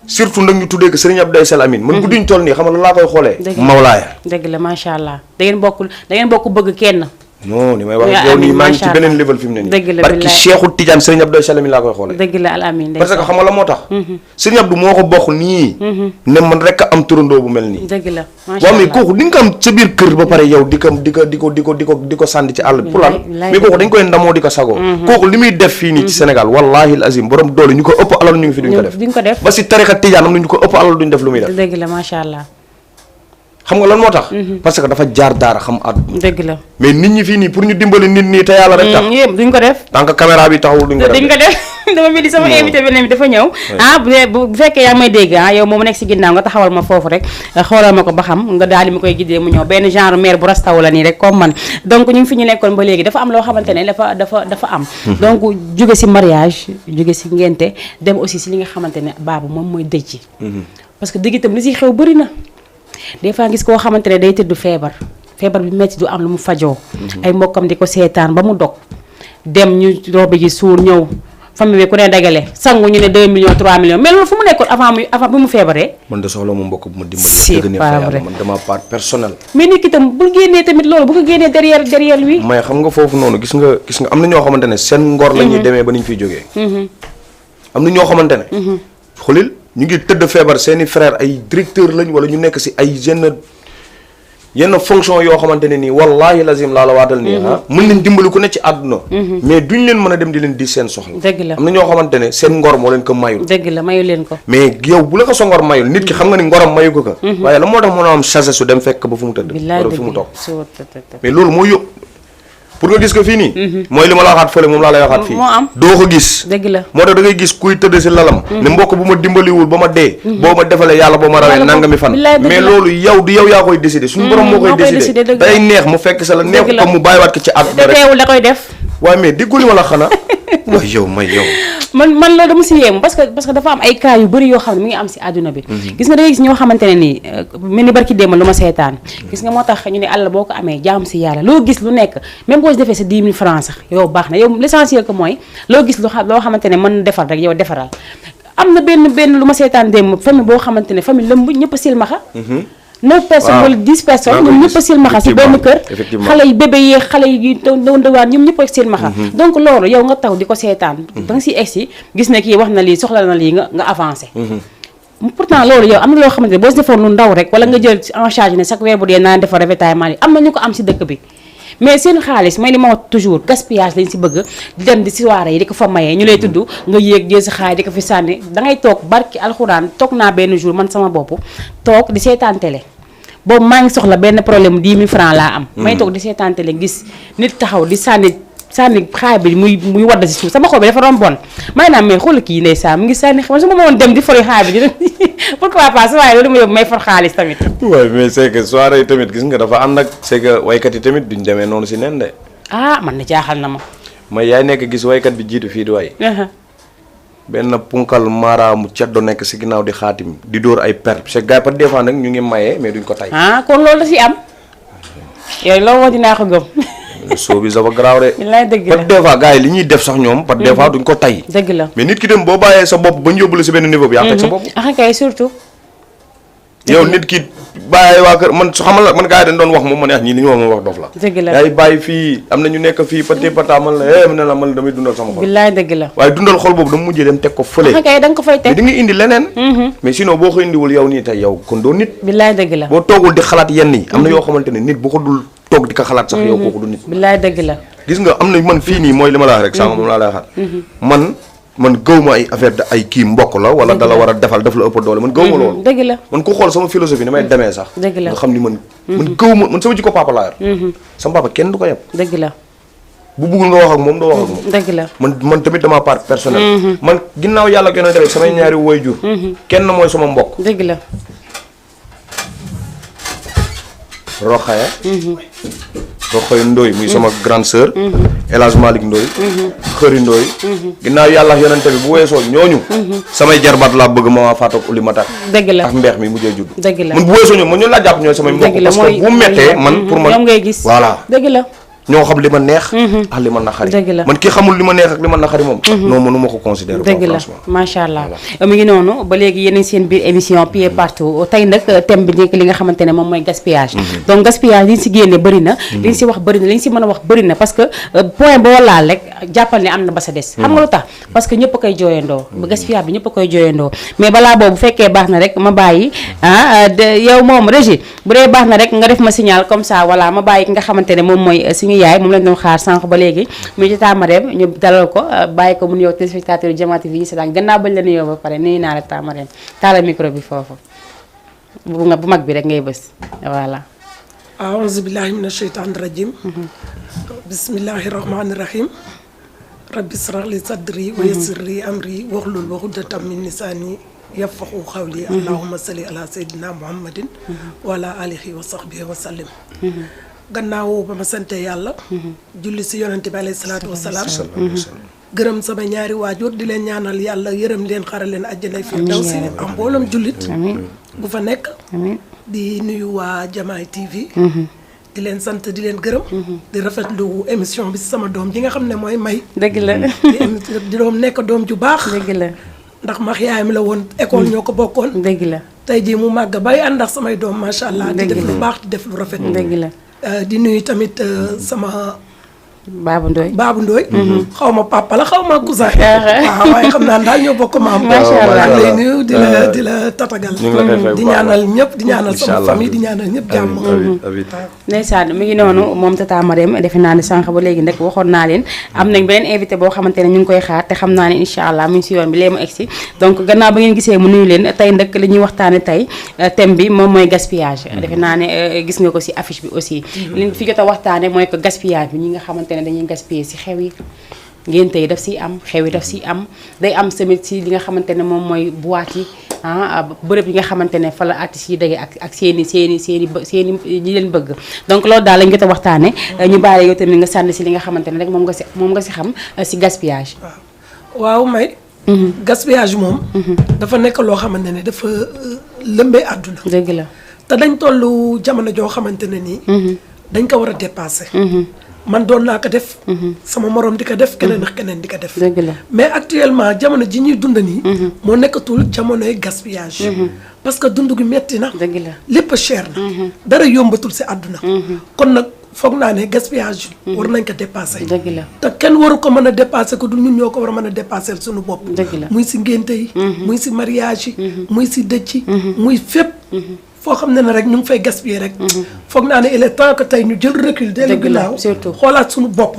surtout nag ñu tuddee ko Serigne Abdou Sel Amin. man guddi ñu toll nii xam nga lan laa koy xoolee. Mawlaaya. dëgg la macha allah da ngeen bokk bëgg kenn. non ni may wax yow nii maa ngi ci beneen level fi mu ne nii. dëgg la parce que Cheikhul Tidiane Serigne Abdou Sel Amin laa koy xoolee. dëgg la Al Amin parce que xam nga la moo tax. Serigne Abdou moo ko bokk nii. ne man rek a am turandoo bu mel nii. dëgg la macha waaw allah mais kooku di nga ko am sa biir kër ba pare yow di ko sànni ci àll bi. pour lan mais kooku dañ koy ndamoo di ko sagoo. kooku li muy def fii nii ci Sénégal wallahi al azim borom doole ñu ko ëpp alal ñu ngi fi duñ ko def. ba si tarixa Tidiane am na ñu ko ëpp alal duñ def lu muy def. dëgg la macha allah. xam nga lan moo tax. parce que dafa jaar daara xam àdduna. dëgg la mais nit ñi fii nii pour ñu dimbali nit ñi te yàlla rek tax. duñ ko def. tant que caméra bi taxawul duñ ko def. dama mel ni sama invité beneen bi dafa ñëw. bu fekkee yaa ngi may dégg yow moom nekk si ginnaaw nga taxawal ma foofu rek xoolal ma ko ba xam nga daal di ma koy giddee mu ñëw benn genre mère bu rastaw la nii rek comme man donc ñu ngi fi ñu nekkoon ba léegi dafa am loo xamante ne dafa am. donc jóge si mariage jóge si ngénte dem aussi si li nga xamante ne baabu moom mooy dëj ji. parce que dëj itam li si xew bëri na. des fois gis koo xamante ne day tëdd feebar bi metti du am lu mu fajoo. ay mbokkam di ko seetaan ba mu dog dem ñu robe ji suur ñëw famille bi ku ne dagale sangu ñu ne 2 millions 3 millions mais loolu fu mu nekkoon avant bi mu feebaree. man de soxla mu mbokk bu ma dimbali. c'est pas vrai man dama part personnel. mais nit ki tam bu génnee tamit loolu bu ko génnee derrière lui. mais xam nga foofu noonu gis nga am na ñoo xamante ne seen ngor la ñuy demee ba ni ñu fiy jógee. am na ñoo xamante ne. xulil ñu ngi tëdd feebar seeni frère ay directeur lañ wala ñu nekk si ay yenn fonction yoo xamante ne nii wallahi lazim laa la waatal nii mën nañ dimbali ku ne ci àdduna mais duñ leen mën a dem di leen di seen soxla. dëgg la am na ñoo xamante ne seen ngor moo leen ko mayul. dëgg la mayu leen ko. mais yow bu la ko sa ngor mayul nit ki xam nga ni ngoram mayu ko. waaye la moo tax mën a am chance su dem fekk ba fu mu tëdd. wala fu mu toog mais loolu moo yóbbu pour nga gis ko fii nii. mooy li ma la waxaat fële moom laa lay waxaat fii. moo am doo ko gis. dëgg la moo tax da ngay gis kuy tëdd si lalam. ne mbokk bu ma dimbaliwul ba ma dee. boo ma defalee yàlla boo ma rawee nangami fan. mais loolu yow du yow yaa koy décider. suñu borom moo koy décider day neex mu fekk sa la neex ko mu bàyyiwaat ko ci àdduna rek. teewul da koy def. waaye mais diggu li ma la xanaa. waaye yow yow. man loolu dama si yéemu parce que dafa am ay cas yu bëri yoo xam ne mi ngi am si àdduna bi. gis nga da ngay gis ñoo xamante ne nii mel ni barki démb lu ma seetaan. gis nga moo tax ñu ne àll boo ko amee jaam si yàlla loo gis lu nekk même boo si defee sa 10 000 francs sax yow baax na yow l'essentiel que mooy loo gis loo xamante ne mën defar rek yow defaral. am na benn lu ma seetaan démb famille boo xamante ne famille lëmb ñëpp a silmaxa 9 personnes wala 10 personnes ñoom ñëpp a silmaxa si benn kër xale yi bébé yee xale yi ndawaan ñoom ñëpp a silmaxa donc loolu yow nga taw di ko seetaan da nga si egsi gis ne kii wax na lii soxla na lii nga avancé pourtant loolu yow am na loo xamante ne boo si defoon lu ndaw rek wala nga jël en charge ne chaque weer bu dee naan defar ravitaillement yi am na ñu ko am si dëkk bi mais seen xaalis may li ma wax toujours gaspillage lañ si bëgg di dem di soirée yi di ko fa mayee ñu lay tudd nga yéeg jël sa xaalis di ko fi sànni dangay toog barki alxuraan toog naa benn jour man sama bopp toog di seetaan télé boobu maa ngi soxla benn problème 10 000 francs laa am may toog di seetaan télé gis nit taxaw di sànni xaay bi muy wadd si suuf sama xol bi dafa doon bon may naa mais xool kii ndeysaan mu ngi sànni xam su ma woon dem di fori xaay bi di pourquoi pas waaye loolu ma yóbbu may for xaalis tamit. waaye mais c'est que soirée yi tamit gis nga dafa ànd ak c'est que waykat yi tamit duñ demee noonu si nen de. ah man na jaaxal na ma. may yaay nekk gis waykat bi jiitu fii di way. benn punkal maaraamu ceddo nekk si ginnaaw di xaatim di dóor ay per c'est gars par des fois nag ñu ngi mayee mais duñ ko tay. ah kon loolu la si am. yooyu loolu moo dinaa ko gëm. soo bi dafa garaaw de. bilaay dëgg la par des fois gars yi li ñuy def sax ñoom. par des fois duñ ko tay. dëgg la mais nit ki dem boo bàyyee sa bopp ba ñu yóbbu la si benn niveau bi. yaa teg sa bopp. ah kay surtout. yow nit ki bàyyi waa kër man su xamal la man gars yi dañ doon wax moom ma ne ñii li ñu wax moom wax dof la. dëgg la yaay bàyyi fii am na ñu nekk fii pati pata man la mu ne la man damay dundal sama xol. bilaay dëgg la waaye dundal xol boobu dama mujjee dem teg ko fële. ah kay da nga ko fay teg mais di nga indi leneen. mais sinon boo ko indiwul yow nii tey yow kon doo nit. bilaay dëgg la boo toogul di xalaat yenn yi. am na yoo xamante ne nit bu ko dul toog di ko xalaat sax yow kooku du nit. bilaay dëgg la gis nga am na man fii nii mooy li ma la wax rek sànq moom laa lay waxaat man gëw ma ay affaire de ay kii mbokk la wala dala war a defal daf la ëpp doole man gëw ma loolu dëgg la man ku xool sama philosophie ni may demee sax dëgg la nga xam ni man gëw ma man sama jikko papa laa yor sama papa kenn du ko yeb dëgg la bu bëggul nga wax ak moom doo wax ak moom dëgg la man tamit dama part personnel man ginnaaw yàlla gën a defee samay ñaari waajur kenn mooy sama mbokk dëgg la Rokhaya Rokhaya Ndoye muy sama grande sœur El Hadj Malick Ndoye Xëri Ndoye ginnaaw yàlla ak yonente bi bu weesoo ñooñu samay jarbaat laa bëgg ma faatoog uli matar dëgg la ak mbeex mi mujjee judd dëgg la man bu weesoo ñoom man ñoo laa jàpp ñooy samay mbokk parce que bu mettee man pour man ñoom ngay gis voilà dëgg la ñoo xam li ma neex ak li ma naqari dëgg la man ki xamul li ma neex ak li ma naqari moom non mënu ma ko considérer dëgg la macha allah mi ngi noonu ba léegi yéen seen biir émission pied partout tey nag thème bi nekk li nga xamante ne moom mooy gaspillage donc gaspillage li ñu si génne bëri na li ñu si wax bëri na li ñu si mën a wax bëri na parce que point boo laal rek jàppal ne am na ba sa des xam nga lu tax parce que ñëpp a koy jooyandoo ba gaspillage bi ñëpp a koy jooyandoo mais balaa boobu bu fekkee baax na rek ma bàyyi yow moom Régie bu dee baax na rek nga def ma signal comme ça voilà ma bàyyi ki nga xamante ne moom mooy suñu yaay moom lañ doon xaar sànq ba léegi muy ci Tamarème ñu dalal ko bàyyi ko mu nuyoo téléspectateur Diama TV yi seetaan gannaaw bañ la nuyoo ba pare nuyu naa la Tamarème taala micro bi foofu bu mag bi rek ngay bës voilà aouzu billahi mina sheytaani rajim bismillahi rahmani rahim rabbi israh li sadri wa yassir li amri wahlul uqdatam min lisani yafqahu qawli allahumma salli ala sayyidina muhammadin wa ala alihi wa sahbihi wa sallim gannaaw ba ma sante yàlla julli si yonente bi alayhi salaatu wasalaam gërëm sama ñaari waajur di leen ñaanal yàlla yërëm leen xaral leen àjjanay firdawsi am mboolem jullit bu fa nekk di nuyu waa Diama TV di leen sant di leen gërëm di rafetlu émission bi si sama doom ji nga xam ne mooy May dëgg la di doom nekk doom ju baax dëgg la ndax max yaayam la woon école ñoo ko bokkoon dëgg la tey jii mu màgg bay ànd ak samay doom macha allah di def lu baax di def lu rafet dëgg la di nuyu tamit sama Babou Ndoye xaw ma papa la xaw ma cousin waaw waaye xam naa daal ñoo bokk maam macha allah lay nuyu di la tatagal di ñaanal ñëpp di ñaanal sama famille di ñaanal ñëpp jàmm ndeysaan mi ngi noonu moom Tata Marème defe naa ne sànq ba léegi nag waxoon naa leen am nañ beneen invité boo xamante ne ñu ngi koy xaar te xam naa ne incha allah mu ngi si yoon bi léegi mu egsi donc gannaaw ba ngeen gisee mu nuyu leen tey nag li ñuy waxtaane tey thème bi moom mooy gaspillage defe naa ne gis nga ko si affiche bi aussi li fi jot a waxtaane mooy que gaspillage bi ñi nga xamante ne dañuy gaspiller si xew yi ngénte yi daf siy am xew yi daf siy am day am tamit si li nga xamante ne moom mooy boîte yi bërëb yi nga xamante ne fa la artistes yi dagee ak seeni ñi leen bëgg donc loolu daal lañ jot a waxtaane ñu bàyyi yow tamit nga sànni si li nga xamante ne rek moom nga si xam si gaspillage waaw may gaspillage moom dafa nekk loo xamante ne dafa lëmbee àdduna dëgg la te dañ tollu jamono joo xamante ne nii dañ ko war a dépasser man doon naa ko def sama morom di ko def keneen ak keneen di ko def dëgg la mais actuellement jamono ji ñuy dund nii moo nekkatul jamonoy gaspillage parce que dund gi metti na dëgg la lépp cher na dara yombatul si àdduna kon nag foog naa ne gaspillage war nañ ko dépasser dëgg la te kenn waru ko mën a dépasser ko du ñun ñoo ko war a mën a dépasser suñu bopp dëgg la muy si ngénte yi muy si mariage yi muy si dëcc yi muy fépp foo xam ne rek ñu ngi fay gaspiller rek foog naa ne il est temps que tey ñu jël recul dellu ginnaaw xoolaat suñu bopp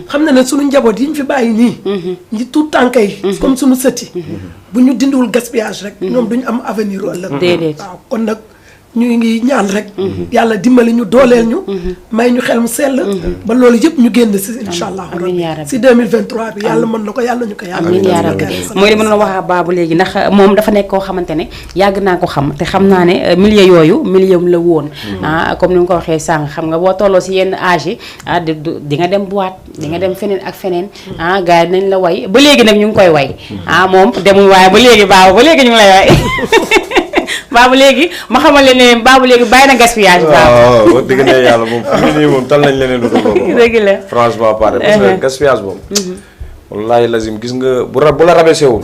xam ne suñu njaboot yi ñu fi bàyyi nii ñi tout tànk yi comme suñu sët yi bu ñu dindiwul gaspillage rek ñoom duñu am avenir ëllëg déedéet waaw kon nag ñu ngi ñaan rek yàlla dimbali ñu dooleel ñu may ñu xel mu sell ba loolu yëpp ñu génn si incha allah si 2023 bi yàlla mën na ko yàlla ñu ko yàlla amiin yaa rabbi mooy li ma doon wax Babou léegi ndax moom dafa nekk koo xamante ne yàgg naa ko xam te xam naa ne milieu yooyu milieu la woon comme ni nga ko waxee sànq xam nga boo tolloo si yenn âge yi di nga dem boîte di nga dem feneen ak feneen gars yi nañ la way ba léegi nag ñu ngi koy way moom demul waaye ba léegi Babou ba léegi ñu ngi lay way Babou léegi ma xamal leen ne Babou léegi bàyyi na gaspillage. waaw wax dëgg ne yàlla moom fi mu nii moom tal nañ leneen lu dul loolu. dëgg la franchement pare parce que gaspillage boobu. wallaahi lazim gis nga bu la rabaissé wul.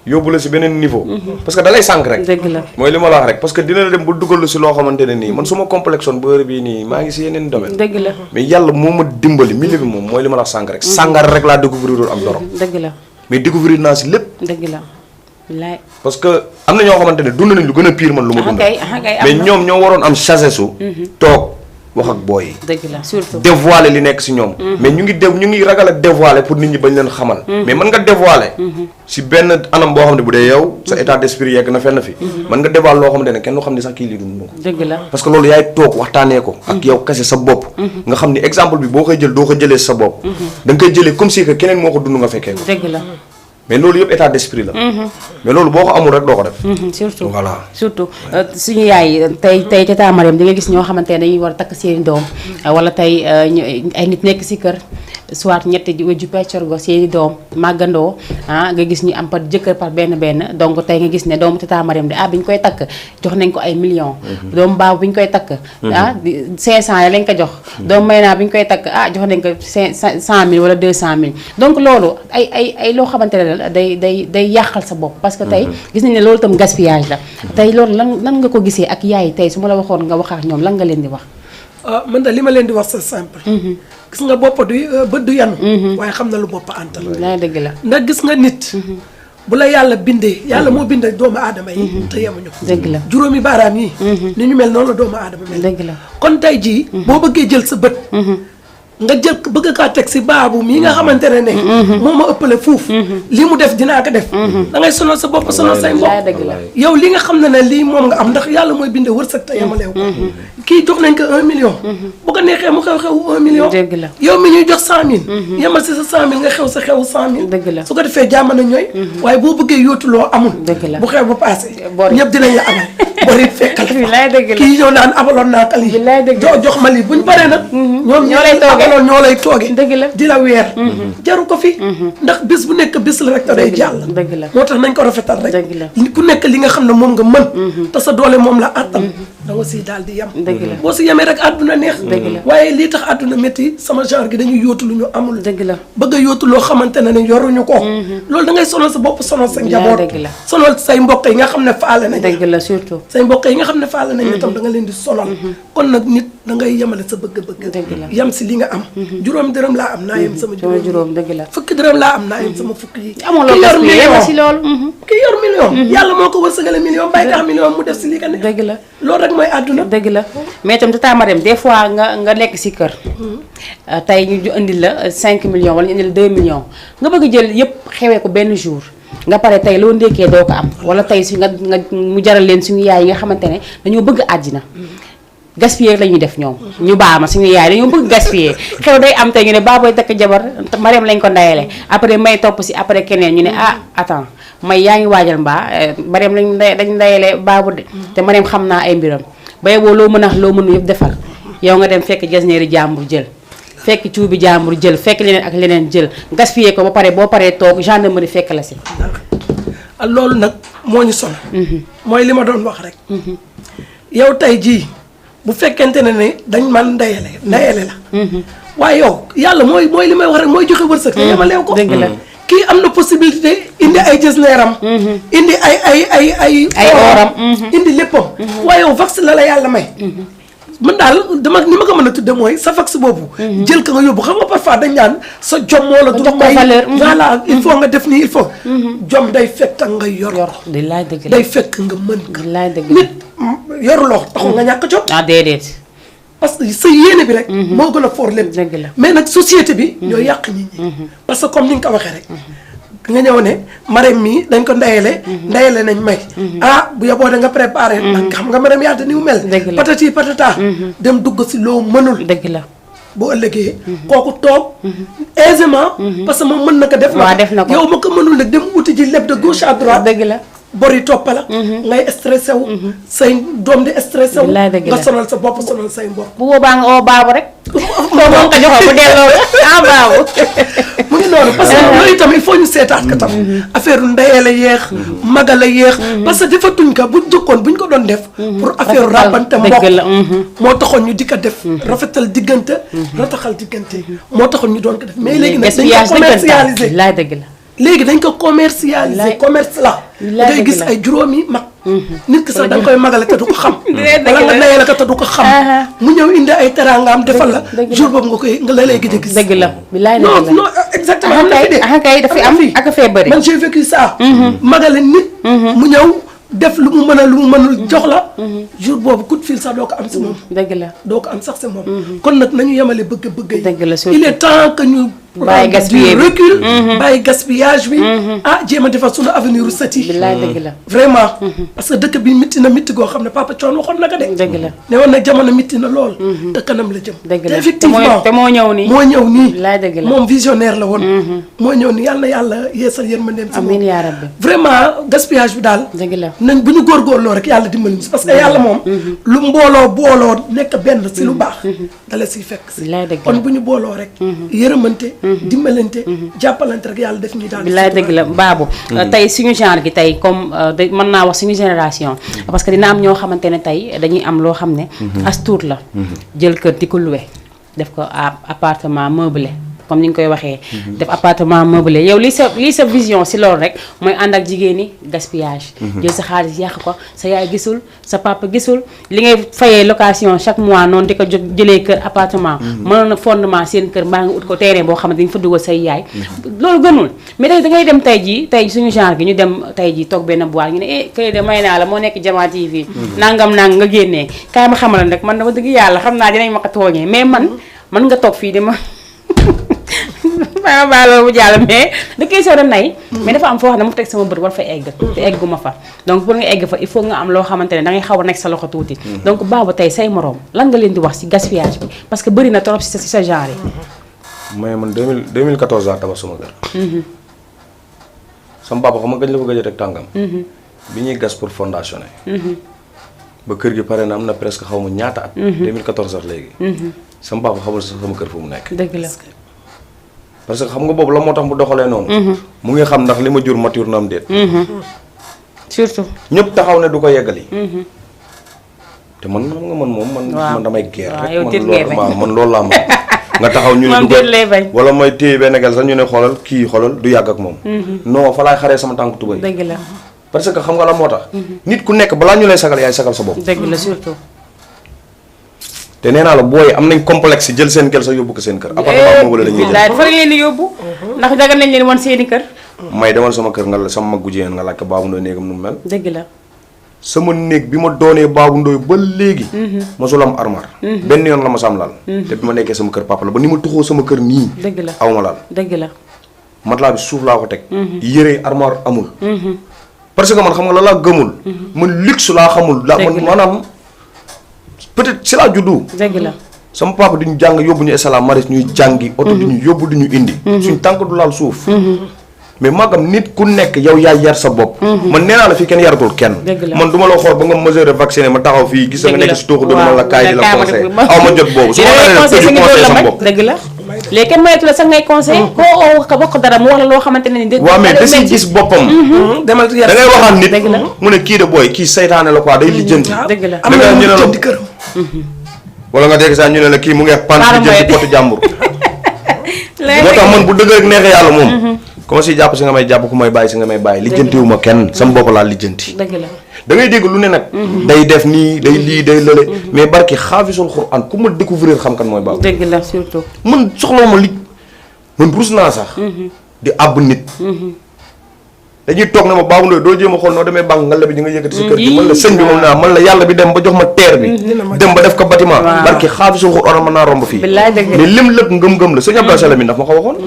yóbbu la si beneen niveau. parce que da lay sànq rek. dëgg la mooy li ma la wax rek parce que dina la dem ba dugal lu si loo xamante ne nii man su ma complexoon ba heure bii nii maa ngi si yeneen domaine. dëgg la mais yàlla moo ma dimbali milieu bi moom mooy li ma la wax sànq rek. sàngara rek laa découvrir am dorom. dëgg la mais découvrir naa si lépp. dëgg la. parce que am na ñoo xamante ne dund nañ lu gën a pire man lu ma dund mais ñoom ñoo waroon am sagesse toog wax ak booy yi dëgg la surtout dévoiler li nekk si ñoom mais ñu ngi ragal a dévoiler pour nit ñi bañ leen xamal mais mën nga dévoiler si benn anam boo xam ne bu dee yow sa état d'esprit yegg na fenn fi mën nga dévoiler loo xamante ne kenn du xam ne sax kii lii dund ko dëgg la parce que loolu yaay toog waxtaanee ko ak yow kese sa bopp nga xam ni exemple bi boo koy jël doo ko jëlee sa bopp da nga koy jëlee comme si que keneen moo ko dund nga fekkee ko dëgg la mais loolu yëpp état d'esprit la. mais loolu boo ko amul rek doo ko def. surtout voilà surtout suñu yaay tey Tata Marème di nga gis ñoo xamante ne dañuy war a takk seeni doom wala tey ay nit nekk si kër soit ñetti wéju peccorgo seeni doom màggandoo nga gis ñu am par jëkkër par benn donc tey nga gis ne doomu Tata Marème bi ñu koy takk jox nañ ko ay millions. doomu Babou bi ñu koy takk 500 ya lañ ko jox. doomu Mayna bi ñu koy takk jox nañ ko 100 000 wala 200 000 donc loolu ay loo xamante ne day yàqal sa bopp parce que tey gis nañ ne loolu tam gaspillage la tey loolu lan nga ko gisee ak yaay tey su ma la waxoon nga wax ak ñoom lan nga leen di wax man da li ma leen di wax c'est simple gis nga bopp du bët du yanu waaye xam na lu bopp antal la dëgg la ndax gis nga nit bu la yàlla bindee yàlla moo bindee doomu aadama yi te yemuñu dëgg la juróomi baaraam yi ni ñu mel noonu la doomu aadama mel dëgg la kon tey jii boo bëggee jël sa bët nga jël bëgg kaa teg si Babou mii nga xamante ne moo ma ëppale fuuf lii mu def dinaa ko def da ngay sonal sa bopp sonal say bopp yow li nga xam ne lii moom nga am ndax yàlla mooy binde wërsëg te yemalew ko kii jox nañ ko 1 million bu ko neexee mu xew 1 million yow mi ñuy jox 100 000 yemal si sa 100 000 nga xew sa xew 100 000 su ko defee jàmm na ñooy waaye boo bëggee yóotu loo amul bu xew ba passé ñëpp dinañ la amal bor it fekkal kii ñëw naan abaloon naa ka lii jox ma lii buñ paree nag ñoom ñoo lay toogee loolu ñoo lay toogee di la weer jaru ko fi ndax bis bu nekk bis la rek te day jàll moo tax nañ ko rafetal rek ku nekk li nga xam ne moom nga mën te sa doole moom la àttan da nga siy daal di yem. dëgg la boo si yemee rek àdduna neex. dëgg la waaye lii tax àdduna métti sama genre gi dañuy yóotu lu ñu amul. dëgg la bëgg a yóotu loo xamante ne yoruñu ko. loolu da ngay sonal sa bopp sonal sa njaboot. dëgg la sonal say mbokk yi nga xam ne faale nañ. dëgg la surtout. say mbokk yi nga xam ne faale nañ itam da nga leen di sonal. kon nag nit da ngay yemale sa bëgg-bëgg. dëgg la yem si li nga am. juróom dërëm laa am naa yem sama juróom dëgg la. fukki dërëm laa am naa yem sama fukki yi. amoo loo def million si loolu. ki yor million. yàlla moo ko wërsëgale million bàyyi tax million mu def si li ka ne. dëgg la loolu rek mooy àdduna. dëgg la mais itam tata Marème des fois nga nekk si kër. tey ñu indil la 5 millions wala ñu indil 2 millions nga bëgg jël yëpp xewee ko benn jour. nga pare tey loo ndékkee doo ko am wala tey su nga mu jaral leen suñu yaay yi nga xamante ne dañoo bëgg àddina gaspiller la ñuy def ñoom ñu baax ma suñu yaay dañoo bëgg gaspiller xew day am tey ñu ne baaboy takk jabar Marème lañ ko ndayele après may topp si après keneen ñu ne ah attends may yaa ngi waajal mbaa Marème dañ ndayele baabu de te Marème xam naa ay mbiram bay boo loo mën a loo mën yëpp defal yow nga dem fekk jasneeri jàmbur jël fekk cuubi jàmbur jël fekk leneen ak leneen jël gaspiller ko ba pare boo paree toog gendarmerie fekk la si loolu nag moo ñu sonal. mooy li ma doon wax rek. yow tey jii bu fekkente ne dañ man ndayele la. waaye yow yàlla mooy li may wax rek mooy joxe wërsëg. te yemaleew ko dëgg la kii am na possibilité indi ay jësneeram. indi ay oram indi léppam. waaye yow vax la yàlla may. man daal ni ma ko mën a tudde mooy sa vax boobu. jël ka nga yóbbu xam nga parfois dañ naan sa jom moo la. du may voilà il faut nga def nii il faut. jom day fekk nga yor. day fekk nga mën ko. nit yoruloo taxul nga ñàkk jom. ah déedéet. parce que sa yéene bi rek. moo gën a fort lépp. dëgg la mais nag société bi. ñoo yàq nit ñi. parce que comme ni nga ko waxee rek. nga ñëw ne Marème mii dañ ko ndayele nañ may. ah bu yeboo da nga préparé. xam nga Marème yàlla ni mu mel. dëgg la patati patata. dem dugg si loo mënul. dëgg la boo ëllëgee. kooku toog aisément. parce que moom mën na ko def. waaw def na ko yow ma ko mënul nag dem uti ji lépp de gauche à droite. dëgg la bor yi toppa la. ngay stressé wu. say doom di stressé wu. nga sonal sa bopp sonal say mbokk. bu boobaa nga oo baabu rek. boo ko joxoo bu delloo ah baabu. mu ngi noonu parce que loolu itam il faut ñu seetaat ko tam. affaire ndeyee la yéex. maga la yéex. parce que defatuñ ko bu jëkkoon buñ ko doon def. pour affaire ràbbante mbokk moo taxoon ñu di ko def. rafetal diggante. rataxal diggante. moo taxoon ñu doon ko def mais léegi nag dañ ko commercialisé. laay dëgg la. léegi dañ ko commercialisé commerce la. ngay gis ay juróomi mag. nit ki sax da nga koy magale te du ko xam. wala nga nayee la ko te du ko xam. mu ñëw indi ay teraangaam defal la. jour boobu nga la lay gëj a gis. dëgg la bilaay dëgg la non exactement. am na fi de kay dafa am ak fee bëri. man j'ai vécu ça. magale nit. mu ñëw def lu mu mën a lu mu mënul jox la. jour boobu coup de fil sax doo ko am si moom. dëgg la doo ko am sax si moom. kon nag nañu yemale bëgg-bëgg yi. dëgg la il est temps que ñu. bàyyi gaspillage bi recul. bàyyi gaspillage bi. ah jéem a defar sunu avenir u sët yi. bilaay dëgg la vraiment. parce que dëkk bi mitti na mitti goo xam ne papa Thione waxoon na ko de. dëgg la ne woon na jamono mitti na lool. te kanam la jëm. dëgg la effectivement te moo ñëw nii. moo ñëw nii. bilaay dëgg la moom visionnaire la woon. moo ñëw nii yàlla na yàlla yeesal yërmandeem si moom. amiin yaa rabbi. vraiment gaspillage bi daal. dëgg la nañ bu ñu góorgóorloo rek yàlla dimbali ñu si parce que yàlla moom. lu mbooloo booloo nekk benn si lu baax. dala siy fekk si. bilaay dëgg la kon bu ñu booloo rek. yërëmante. dimbalante. jàppalante rek yàlla def ñuy daal. bilaay dëgg la baabu. tey suñu genre gi tey comme mën naa wax suñu génération. parce que dina am ñoo xamante ne tey dañuy am loo xam ne. as tuut la. jël kër di ko loué def ko appartement meublé comme ni nga koy waxee. def appartement meublé yow lii sa vision si loolu rek mooy ànd ak jigéen ñi gaspillage. jël sa xaalis yàq ko sa yaay gisul sa papa gisul li ngay fayee location chaque mois noonu di ko jëlee kër appartement. mënoon na fondement seen kër mbaa nga ut ko terrain boo xam ne dañu fa dugal say yaay. loolu gënul mais tey dangay dem tey suñu genre gi ñu dem tey jii toog benn boîte ñu ne këy de may naa la moo nekk Jama TV. nangam nga génnee kaay ma xamal rek man dama dëgg yàlla xam naa dinañ ma ko tooñee mais man nga toog fii di ma. maa loolu bu jàll mais da koy soo nay mais dafa am foo xam ne mu teg sama bët war fa egg te egguma fa donc pour nga egg fa il faut nga am loo xamante ne da ngay xaw a nekk sa loxo tuuti donc baabu tey say moroom lan nga leen di wax ci gaspillage bi parce que bëri na trop ci sa genre yi. mais man 2014 laa tabax sama kër. sama papa xam nga gëj la ko gëj a teg tàngam. bi ñuy gas pour fondation ba kër gi pare na am na presque xaw ma ñaata at. 2014 sax léegi. sama papa xamul sax sama kër fu mu nekk. dëgg la. parce que xam nga boobu la moo tax mu doxalee noonu. mu ngi xam ndax li ma jur mature na am déet. surtout. ñëpp taxaw ne du ko yeggali. te te man xam nga man moom man damay geer rek man loolu laa ma nga taxaw ñu ne dugal wala mooy téye benn gel sax ñu ne xoolal du yàgg ak moom non fa laay xaree sama tànk tubay dëgg la parce que xam nga la moo tax nit ku nekk balaa ñu lay sagal yaay sagal sa bopp dëgg la surtout te nee naa la booy am nañ complexe jël seen gel sax yóbbu ko seen kër appartement moo wala la ñuy jël dafa leen di yóbbu ndax dagal nañ leen woon seeni kër may demal sama kër nga la sama mag gu jigéen nga laaj ko Babou Ndoye néegam nu mu mel dëgg la sama néeg bi ma doonee Babou Ndoye ba léegi mosul am armoire benn yoon la ma sam laal te bi ma nekkee sama kër papa la ba ni ma tuxoo sama kër nii dëgg la aw ma laal dëgg la matelas bi suuf laa ko teg yére armoire amul parce que man xam nga la laa gëmul man luxe laa xamul laa man maanaam peut-être c'est la juddu dëgg la sama papa duñu jàng yóbbu ñu esala maris ñuy jàngi oto duñu yóbbu duñu indi suñ tànk du laal suuf mais magam nit ku nekk yow yaay yar sa bopp man nee naa la fii kenn yaratul kenn man du ma la xool ba nga mesure vacciné ma taxaw fii gis nga nekk si tooxu doon ma la kaay di la conseil aw ma jot boobu su ma la conseil sama bopp dëgg la léegi kenn mayatu la sax ngay conseil koo wax ko dara mu wax la loo xamante ne ni waaw mais da siy gis boppam da ngay waxaan nit mu ne kii de booy kii saytaane la quoi day lijjanti dëgg la am na ñu lijjanti këram wala nga dégg sax ñu ne la kii mu ngi pan lijjanti potu jàmbur moo tax man bu dëgg rek neexee yàlla moom comme si jàpp si nga may jàpp ku may bàyyi si nga may bàyyi lijjantiwuma kenn sama bopp laa lijjanti dëgg la da ngay dégg lu ne nag day def nii day lii day lële mais barki xaafisul Xuraan ku ma découvrir xam kan mooy Babou dëgg la surtout man soxlawu ma li man rus naa sax di àbb nit dañuy toog na ma Babou Ndoye doo jéem a xool noo demee banque nga la bi di nga yëkkati si kër gi man la sëñ bi moom naa man la yàlla bi dem ba jox ma terre bi dem ba def ko bâtiment barki xaafisul Xuraan mën naa romb fii mais lim lépp ngëm-ngëm la sëñ Abdou Salam bi ndax ma ko waxoon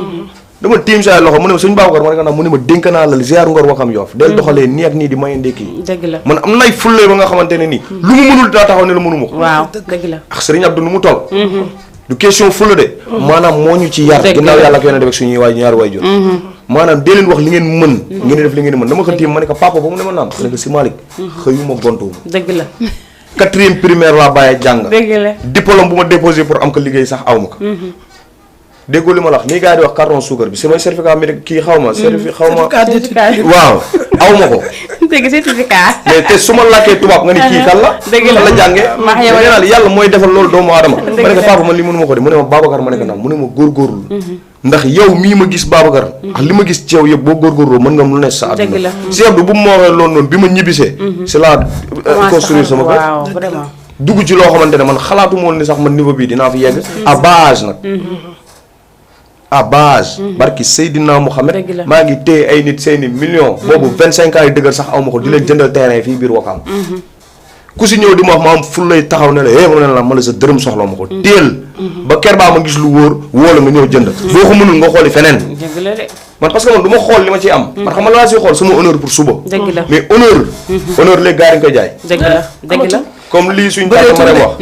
dama tiim saa loxo mu ne ma suñu Babacar ma ne ko naan mu ne ma dénk naa la ziar ngor waxam Yoff del doxalee nii ak nii di maye ndékki yi dëgg la man am nay fulle ba nga xamante ne nii lu mu mënul daa taxaw ne la mënuma ko waaw dëgg la ak Serigne Abdou nu mu toll du question fulle de maanaam moo ñu ci yar ginnaaw yàlla ak yonent bi ak suñuy waay ñaari waay jur maanaam dee leen wax li ngeen mën ngeen def li ngeen mën dama ko tiim ma ne ko papa ba mu ne ma naam ma ne ko si Malick xëyuma gontuwuma dëgg la 4e primaire laa bàyyee jàng dëgg la diplôme bu ma déposé pour am ko liggéey sax aw ma ko déggoo li ma la wax nii gars yi di wax carton suukar bi samay certificat médical kii xaw ma waaw aw ma ko dëgg certificat mais te su ma làkkee tubaab nga ni kii kan la kan la jàngee nee naa yàlla mooy defal loolu doomu aadama ma ne ko papa man li mënu ma ko de mu ne ma Babacar ma ne ko naam mu ne ma góorgóorlu ndax yow mii ma gis Babacar ak li ma gis ci yow yëpp boo góorgóorloo mën nga am lu ne sa àdduna si Abdou bu mu ma waxee loolu noonu bi ma ñibbisee c'est la construire sama kër dugg ci loo xamante ne man xalaatu moon ni sax man niveau bii dinaa fi yegg à base nag à base barki Seydina Mouhamed maa ngi téye ay nit seeni millions boobu 25 ans yi dëggal sax aw ma ko di leen jëndal terrain fii biir Wakaam ku si ñëw di ma wax ma am fu lay taxaw ne la ma ne la ma la sa dërëm soxla ma ko téel ba ker baa ma gis lu wóor woo la nga ñëw jënd boo ko mënul nga xooli feneen man parce que man du ma xool li ma ciy am man xam nga laa siy xool sama honneur pour suba mais honneur léegi gars yi nga koy jaay dëgg la comme lii suñ tàggat ma wax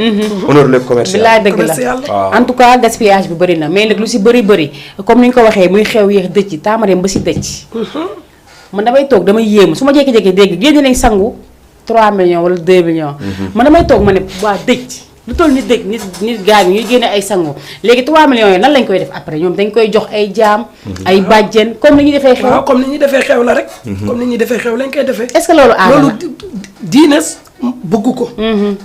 honneur léegi commercial bilaay dëgg la en tout cas gaspillage bi bëri na mais nag lu si bëri comme ni ñu ko waxee muy xew yéex dëcc yi taamareem ba si dëcc man damay toog damay yéemu su ma jékki-jékki dégg génne nañ sangu 3 millions wala 2 millions man damay toog ma ne waa dëcc lu toll nit dëkk nit gaañu ñuy génne ay sangu léegi 3 millions yooyu nan lañ koy def après ñoom dañ koy jox ay jaam ay bàjjen comme ni ñuy defee xew waaw comme ni ñuy defee xew la rek comme ni ñuy defee xew lañ koy defee est-ce que loolu aada loolu diine bëgg ko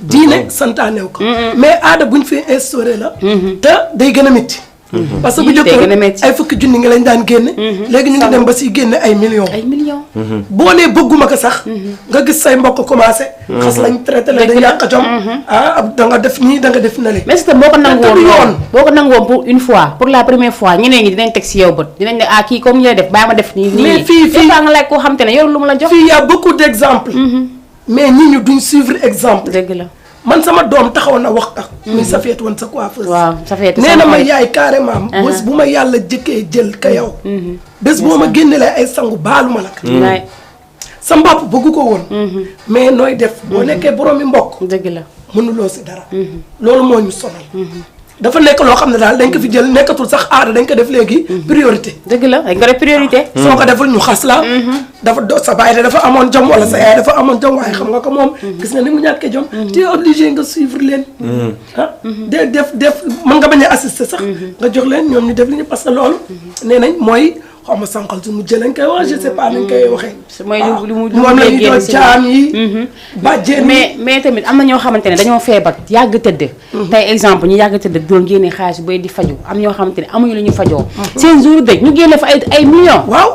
diine santaanew ko mais aada buñ fi instauré la te day gën a métti parce que bu jëkkoon ay fukki junni nga lañ daan génne léegi ñu ngi dem ba si génne ay millions boo nee bëgguma ko sax nga gis say mbokk commencé xas lañ traité la da yàq jom da nga def nii da nga def na li mais boo ko nangu woon boo ko nangu woon pour une fois pour la première fois ñeneen ñi dinañ teg si yow bët dinañ ne kii comme ñu lay def bàyyi ma def nii mais fii nga laaj koo xam te ne yow lu mu la jox fii y a beaucoup d'exemples mais ñi ñu duñ suivre exemple dëgg la man sama doom taxaw na wax ak muy Safiatou woon sa coiffeuse waaw Safiatou nee na ma yaay carrément bés bu ma yàlla jëkkee jël ka yow bés boo ma génnelee ay sangu baalu ma la sa mbopp bëggu ko woon mais nooy def boo nekkee boroomi mbokk dëgg la mënuloo si dara loolu moo ñu sonal dafa nekk loo xam ne daal dañ ko fi jël nekkatul sax aada dañ ko def léegi priorité dëgg la dañ ko def priorité soo ko deful ñu xas la dafa sa baay dafa amoon jom wala sa yaay dafa amoon jom waaye xam nga ko moom gis nga ni mu ñàkkee jom tu es obligé nga suivre leen def mën nga bañ a assister sax nga jox leen ñoom ñu def li ñu parce que loolu nee nañ mooy xaw ma sànqal su mu jëlee koy wax je sais pas nañ koy waxee. mooy lu mu moom la ñuy doon jaan yi. bàjjen mais tamit am na ñoo xamante ne dañoo feebar yàgg tëdd. tey exemple ñu yàgg tëdd doon génne xaalis bay di faju am ñoo xamante ne amuñu lu ñu fajoo. seen jour dëj ñu génne fa ay millions. waaw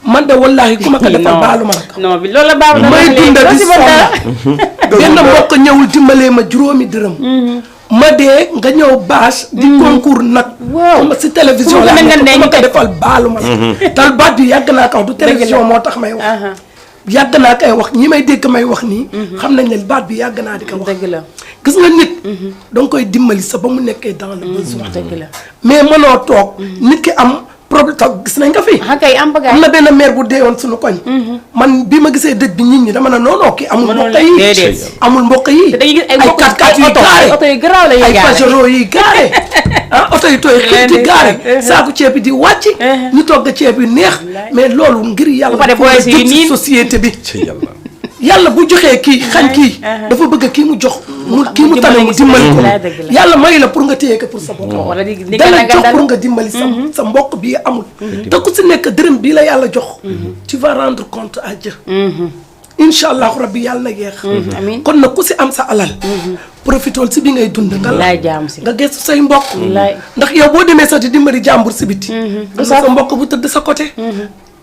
man de wallaahi ku ma ko defal baalu ma la. non bi loolu la baalu la may dunda di sonn benn mbokk ñëwul dimbalee ma juróomi dërëm. ma dee nga ñëw bâche. di concours nag. waaw ma si télévision la ma ko defal baalu ma la. tal baat bi yàgg naa kaw du télévision moo tax may wax. yàgg naa koy wax ñi may dégg may wax nii. xam nañ ne baat bi yàgg naa di ko wax. dëgg la gis nga nit. da nga koy dimbali sa ba mu nekkee dans le besoin. dëgg la mais mënoo toog. nit ki am problème taw gis nañ ko fi. kay am na benn maire bu deewoon suñu koñ. man bi ma gisee dëj bi nit ñi dama ne non non kii amul mbokk yi. amul mbokk yi. ay 4x4 yu gaare oto yu garaaw la ñuy gaare ay Pajero yi gaare. oto yu tooy xëy di gaare. saaku ceeb bi di wàcc. ñu togg ceeb yu neex. mais loolu ngir yàlla. pour jot ci société bi. yàlla bu joxee kii xañ kii. dafa bëgg kii mu jox kii mu tane mu dimbali ko. yàlla may la pour nga téye ko pour sa bopp. dala jox pour nga dimbali sa mbokk bii amul. te ku si nekk dërëm bii la yàlla jox. tu vas rendre compte à Dieu. incha allahu rabbi yàlla na yeex. amiin kon nag ku si am sa alal. profitool si bi ngay dund. nga gëstu say mbokk. ndax yow boo demee sax di dimbali jàmbur si biti. am sa mbokk bu tëdd sa côté.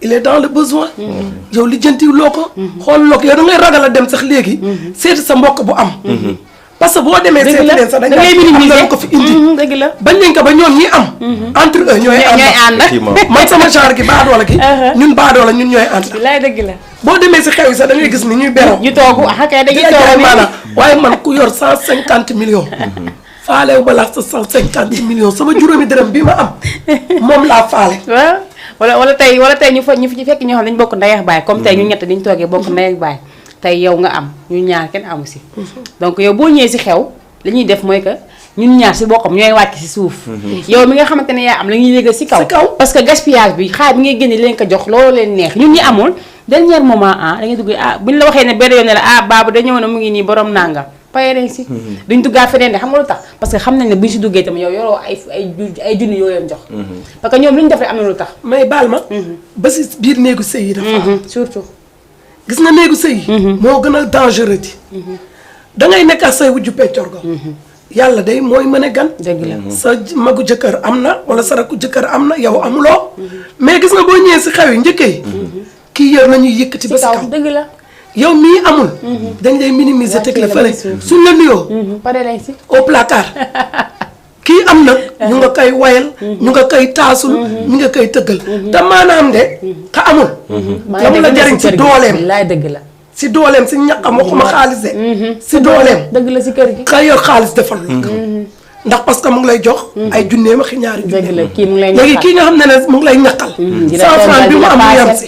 il est dans le besoin. yow lijjanti loo ko. xool loo ko yow da ngay ragal a dem sax léegi. seeti sa mbokk bu am. parce que boo demee seeti leen sax da ngay minimiser ko fi indi. dëgg la bañ nañ ko ba ñoom ñi am. entre eux ñooy ànd. man sama genre gi baadoola gi. ñun baadoola ñun ñooy ànd. bilaay dëgg la. boo demee si xew yi sax da ngay gis ni ñuy beroo. ñu toog kay dañuy toog maanaam waaye man ku yor 150 millions. faalewu ma laa sa 150 millions sama juróomi dërëm bi ma am moom laa faale. wala tey ñu fekk ñoo xam ne dañu bokk ndey ak baay comme tey ñu ñett dañu toogee bokk ndey ak baay tey yow nga am ñu ñaar kenn amu si. donc yow boo ñëwee si xew li ñuy def mooy que ñun ñaar si bokkam ñooy wàcc si suuf. yow mi nga xamante ne yaa am la ñuy yéegal si kaw. parce que gaspillage bi xaar bi ngay génne leen ko jox loolu leen neex ñun ñi amul dernier moment da ngay dugg buñ la waxee ne benn yoon ne la baabu da ñëw na mu ngi nii borom nangam. paye nañ si duñ duggaat feneen de xam nga lu tax parce que xam nañ ne buñ si duggee tamit yow yoroo ay junni yoo leen jox. parce que ñoom li ñu def rek am na lu tax. mais baal ma. ba si biir néegu sëy yi dafa am. surtout. gis nga néegu sëy yi. moo gën a dangereux di. da ngay nekk ak say wujju peccor go. yàlla day mooy mën a gan. dëgg la sa magu jëkkër am na wala sa rakku jëkkër am na yow amuloo. mais gis nga boo ñëwee si xew yi njëkkee. kii yor nañuy yëkkati ba si kaw dëgg la. yow mii amul. dañ lay minimiser teg la fële suñ la nuyoo. pare nañ si au placard. kii am nag ñu nga koy wayal. ñu nga koy taasul. ñu nga koy tëggal. te maanaam de ka amul. la mu la jariñ si dooleem. laay dëgg la. si dooleem si ñaqam waxuma xaalis de. si dooleem. dëgg la si kër gi. ka yor xaalis defal lu ko. ndax parce que mu ngi lay jox. ay junneem ak ñaari junneem. dëgg la kii mu ngi lay ñaqal léegi kii nga xam ne mu ngi lay ñaqal. 100 francs bi mu am mu yem si.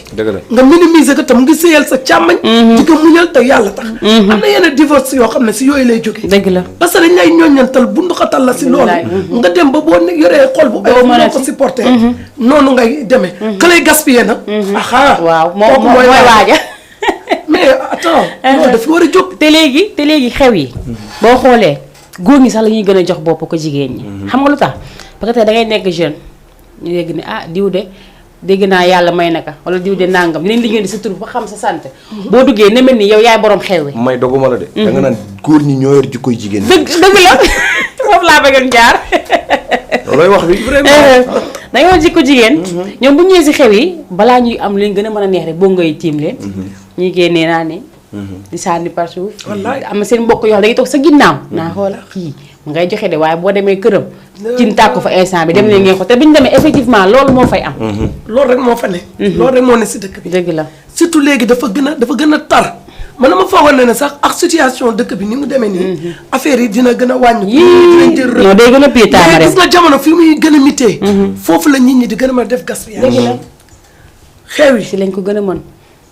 nga minimiser ko te mu ngi sëyal sa càmmañ. di ko muñal te yàlla tax. am na yenn divorce yoo xam ne si yooyu lay jógee. dëgg la parce que dañ lay ñooñantal bunduxatal la si loolu. nga dem ba boo yoree xol bu. doo mën a ko supporter. noonu ngay demee. ka lay gaspiller nag. waaw moom mooy waaja. mais attends. loolu dafa war a jóg. te léegi xew yi. boo xoolee. góor ñi sax la ñuy gën a jox bopp ko jigéen ñi. xam nga lu tax parce que tey da ngay nekk jeune ñu dégg ne diw de dégg naa yàlla may na ka wala diw de nangam dinañ liggéey di sa tur ba xam sa sant. boo duggee ne mel ni yow yaay borom xew wi. may doguma la de. da nga naan góor ñi ñoo yor jikkoy jigéen ñi. dëgg la foofu laa bëggoon jaar. loolooy wax bi vraiment. dañoo jikko jigéen. ñoom bu ñëwee si xew yi balaa ñuy am leen gën a mën a neex rek boo ngay tiim leen. ñuy génnee naa ne. di sànni par suuf. wallaay am na seen mbokk yoo xam dañuy toog sa ginnaaw. naa xoola kii mu ngay joxe de waaye boo demee këram. cin tàkku fa instant bi dem leen ngeen ko te bi ñu demee effectivement loolu moo fay am. loolu rek moo fa ne. loolu rek moo ne si dëkk bi. dëgg la surtout léegi dafa gën a tar man dama foogoon ne sax ak situation dëkk bi ni mu demee nii. affaire yi dina gën a wàññi. yii non day gën a pii taama gis nga jamono fi muy gën a mitee. foofu la nit ñi di gën a mën a def gaspillage. dëgg la xew yi si lañ ko gën a mën.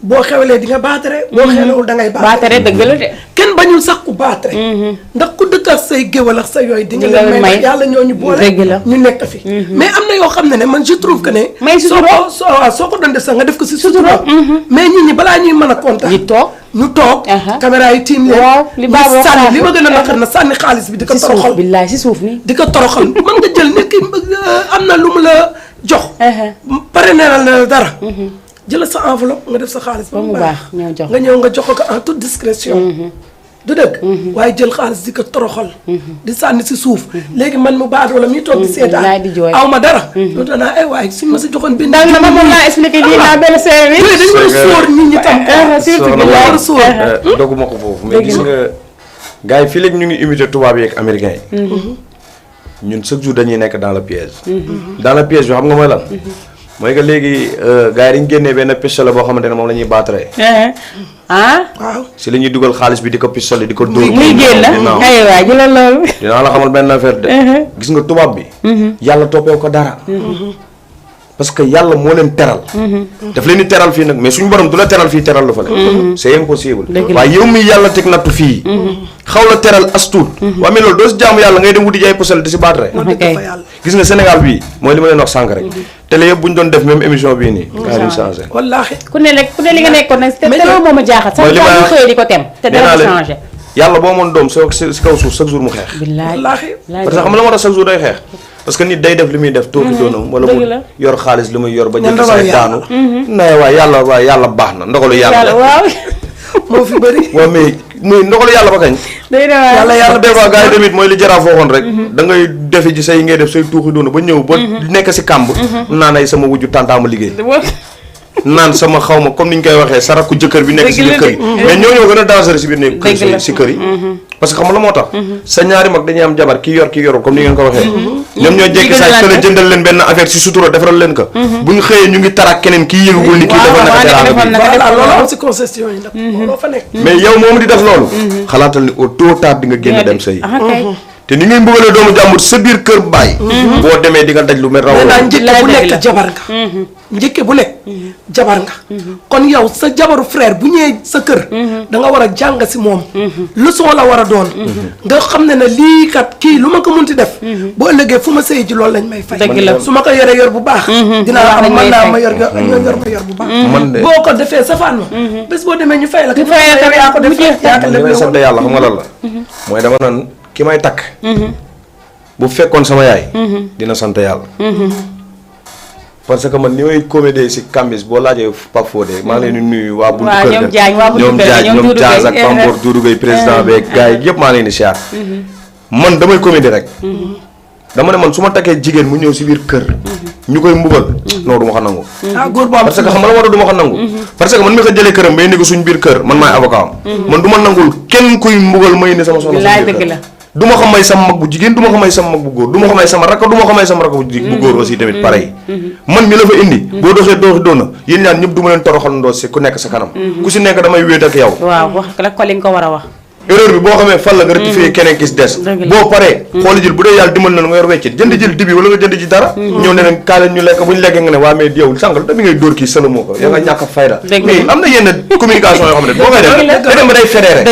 boo xewlee di nga baatare. boo xewlewul da ngay baatare dëgg la de. kenn bañul sax ku baatare. ndax ku dëkk ak say géwal ak sa yooyu. di nga leen may yàlla ñoo ñu boole. dëgg la ñu nekk fi. mais am na yoo xam ne man je trouve que ne. may sutura soo ko doon def sax nga def ko si sutura. mais nit ñi balaa ñuy mën a kontaan. ñi toog ñu toog. caméra yi tiim leen. waaw li baax wax sànni li ma gën a naqar na sànni xaalis bi di ko toroxal. billaay si suuf ni di ko toroxal mën nga jël nit ki am na lu mu la jox. pare neeral na la dara. jëlal sa enveloppe nga def sa xaalis ba mu baax nga ñëw nga jox ko en toute discrétion. du dëgg. waaye jël xaalis di ko toroxal. di sànni si suuf. léegi man mu baadoo la muy toog di seetaan. aw ma dara. loolu danaa ay waay suñ ma si joxoon benn. daal na ma moom laa expliqué lii naa benn séeréer. yooyu dañu war a sóor nit ñi tam. surtout bi war a sóor. doguma ko foofu mais gis nga gars yi fii léegi ñu ngi imité tubaab yi ak américains yi. ñun chaque jour dañuy nekk dans le piège. dans le piège bi xam nga mooy lan. mooy que léegi gars yi dañu génnee benn pistolet boo xamante ne moom la ñuy battre. waaw si la ñuy dugal xaalis bi di ko pistolet di ko dóor. muy génn aywa jëlal loolu. dinaa la xamal benn affaire de. gis nga tubaab bi. yàlla toppee ko dara. parce que yàlla moo leen teral. daf leen di teral fii nag mais suñu borom du la teral fii teral la fa le c'est impossible. waaye yow mi yàlla teg nattu fii. xaw la teral as tuut. waaye mais loolu doo si jaamu yàlla ngay dem wuti jaay posal di si battre. gis nga Sénégal bii mooy li ma leen wax sànq rek. télé yëpp bu ñu doon def même émission bii nii. gaa yi changé. wallaahi. ku ne li nga nekkoon nag. te loolu moo ma jaaxal. mooy li ma sax xëy di ko tem. te dara changé. yàlla boo mën doom si kaw suuf chaque jour mu xeex. wallaahi. parce que xam nga la moo tax chaque jour day xeex. parce que nit day def li muy def. tooki doonam wala mu yor xaalis li muy yor ba jënd say daanu. nee waay yàlla baax na ndogalu yàlla. waaw. moo fi bëri. waaw mais muy ndogalu yàlla ba kañ. yàlla des fois gars yi tamit mooy li jaraaf waxoon rek. da ngay defe ji say ngay def say tuuxi doonu ba ñëw ba nekk si kàmb. naan ay sama wujju tàntaama liggéey. naan sama xaw ma comme ni ñu koy waxee sa rakku jëkkër bi nekk si biir kër yi. mais ñoo gën a dangereux si biir néeg kër si kër yi. parce que xam nga la moo tax. sa ñaari mag dañuy am jabar kii yor kii yorul comme ni ngeen ko waxee. ñoom ñoo jekki saa kële jëndal leen benn affaire si sutura defaral leen ko. bu ñu xëyee ñu ngi tarak keneen kii yëgugul ni kii defal naka teraanga bi. loolu si concession yi nag. looloo fa nekk. mais yow moom di def loolu. xalaatal ni au tôt tard di nga génn dem sëy. te ni ngay mbugalee doomu jàmbur sa biir kër baay. boo demee di nga daj lu mel raw njëkke bu nekk jabar nga. njëkke bu nekk jabar nga. kon yow sa jabaru frère bu ñëwee sa kër. da nga war a jàng si moom. leçon la war a doon. nga xam ne ne lii kat kii lu ma ko munti def. boo ëllëgee fu ma sëy ji loolu lañ may fay. su ma ko yoree yor bu baax. dinaa am mën naa ma yor bu baax. boo ko defee safaan ma. bés boo demee ñu fay la. ñu fay la yaa ko def yaa ko li may sant yàlla xam nga lan la. mooy dama naan ki may takk. bu fekkoon sama yaay. dina sant yàlla. parce que man ni may comédie si Kambis boo laajee Pape Fodé maa ngi leen di nuyu waa buntu kër ga ñoom Diagne ñoom Diaz ak Pambor Doudou Gueye président beeg gars yi yëpp maa ngi leen di siyaar. man damay comédie rek. dama ne man su ma takkee jigéen mu ñëw si biir kër. ñu koy mbugal. non du ma ko nangu. góor boobu parce que xam nga la moo tax du ma ko nangu. parce que man mi ko jëlee këram bay nekk suñ biir kër man maay avocat am. man du ma nangul kenn kuy mbugal may ne sama soxna suñu biir kër. du ma ko may sama mag bu jigéen du ma ko may sama mag bu góor du ma ko may sama rakk du ma ko may sama rakk bu góor aussi tamit pareil. man mi la fa indi. boo doxee doona yéen ñaan ñëpp du ma leen toroxal ndoo si ku nekk sa kanam. ku si nekk damay wéet ak yow. waaw wax la ko li nga ko war a wax. erreur bi boo xamee fan la nga rectifier keneen ki si des. boo paree xooli jël bu dee yàlla dimbal na nga yor weccit jënd jël dibi wala nga jënd ci dara. ñëw ne leen kaa leen ñu lekk bu ñu lekkee nga ne waa mais yow sàngal dami ngay dóor kii sëlamoo ko yaa nga ñàkk a fayda. mais am na yenn communication yoo xam ne boo koy def da dem ba day fédéré.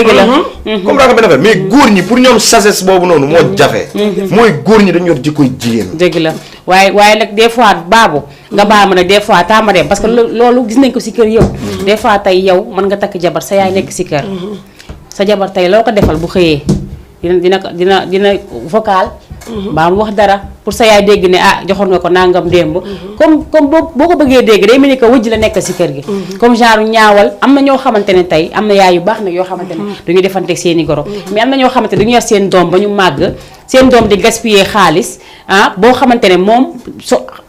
comme daa ko benn affaire mais góor ñi pour ñoom sagesse boobu noonu moo jafe. mooy góor ñi dañu yor jikkoy jigéen. dëgg la waaye nag des fois baabu nga baa ma nag des fois taama dem parce que loolu gis nañ ko si kër yëpp. des fois tey yow mën nga takk jabar sa yaay nekk si kër sa jabar tey loo ko defal bu xëyee dina vocal. mbaa mu wax dara pour sa yaay dégg ne joxoon nga ko nangam démb. comme boo ko bëggee dégg day mel ni que wëjj la nekk si kër gi. comme genre ñaawal am na ñoo xamante ne tey am na yaay yu baax nag yoo xamante ne duñu defanteeg seen i goro. mais am na ñoo xamante ne duñu yor seen doom ba ñu màgg seen doom di gaspiller xaalis boo xamante ne moom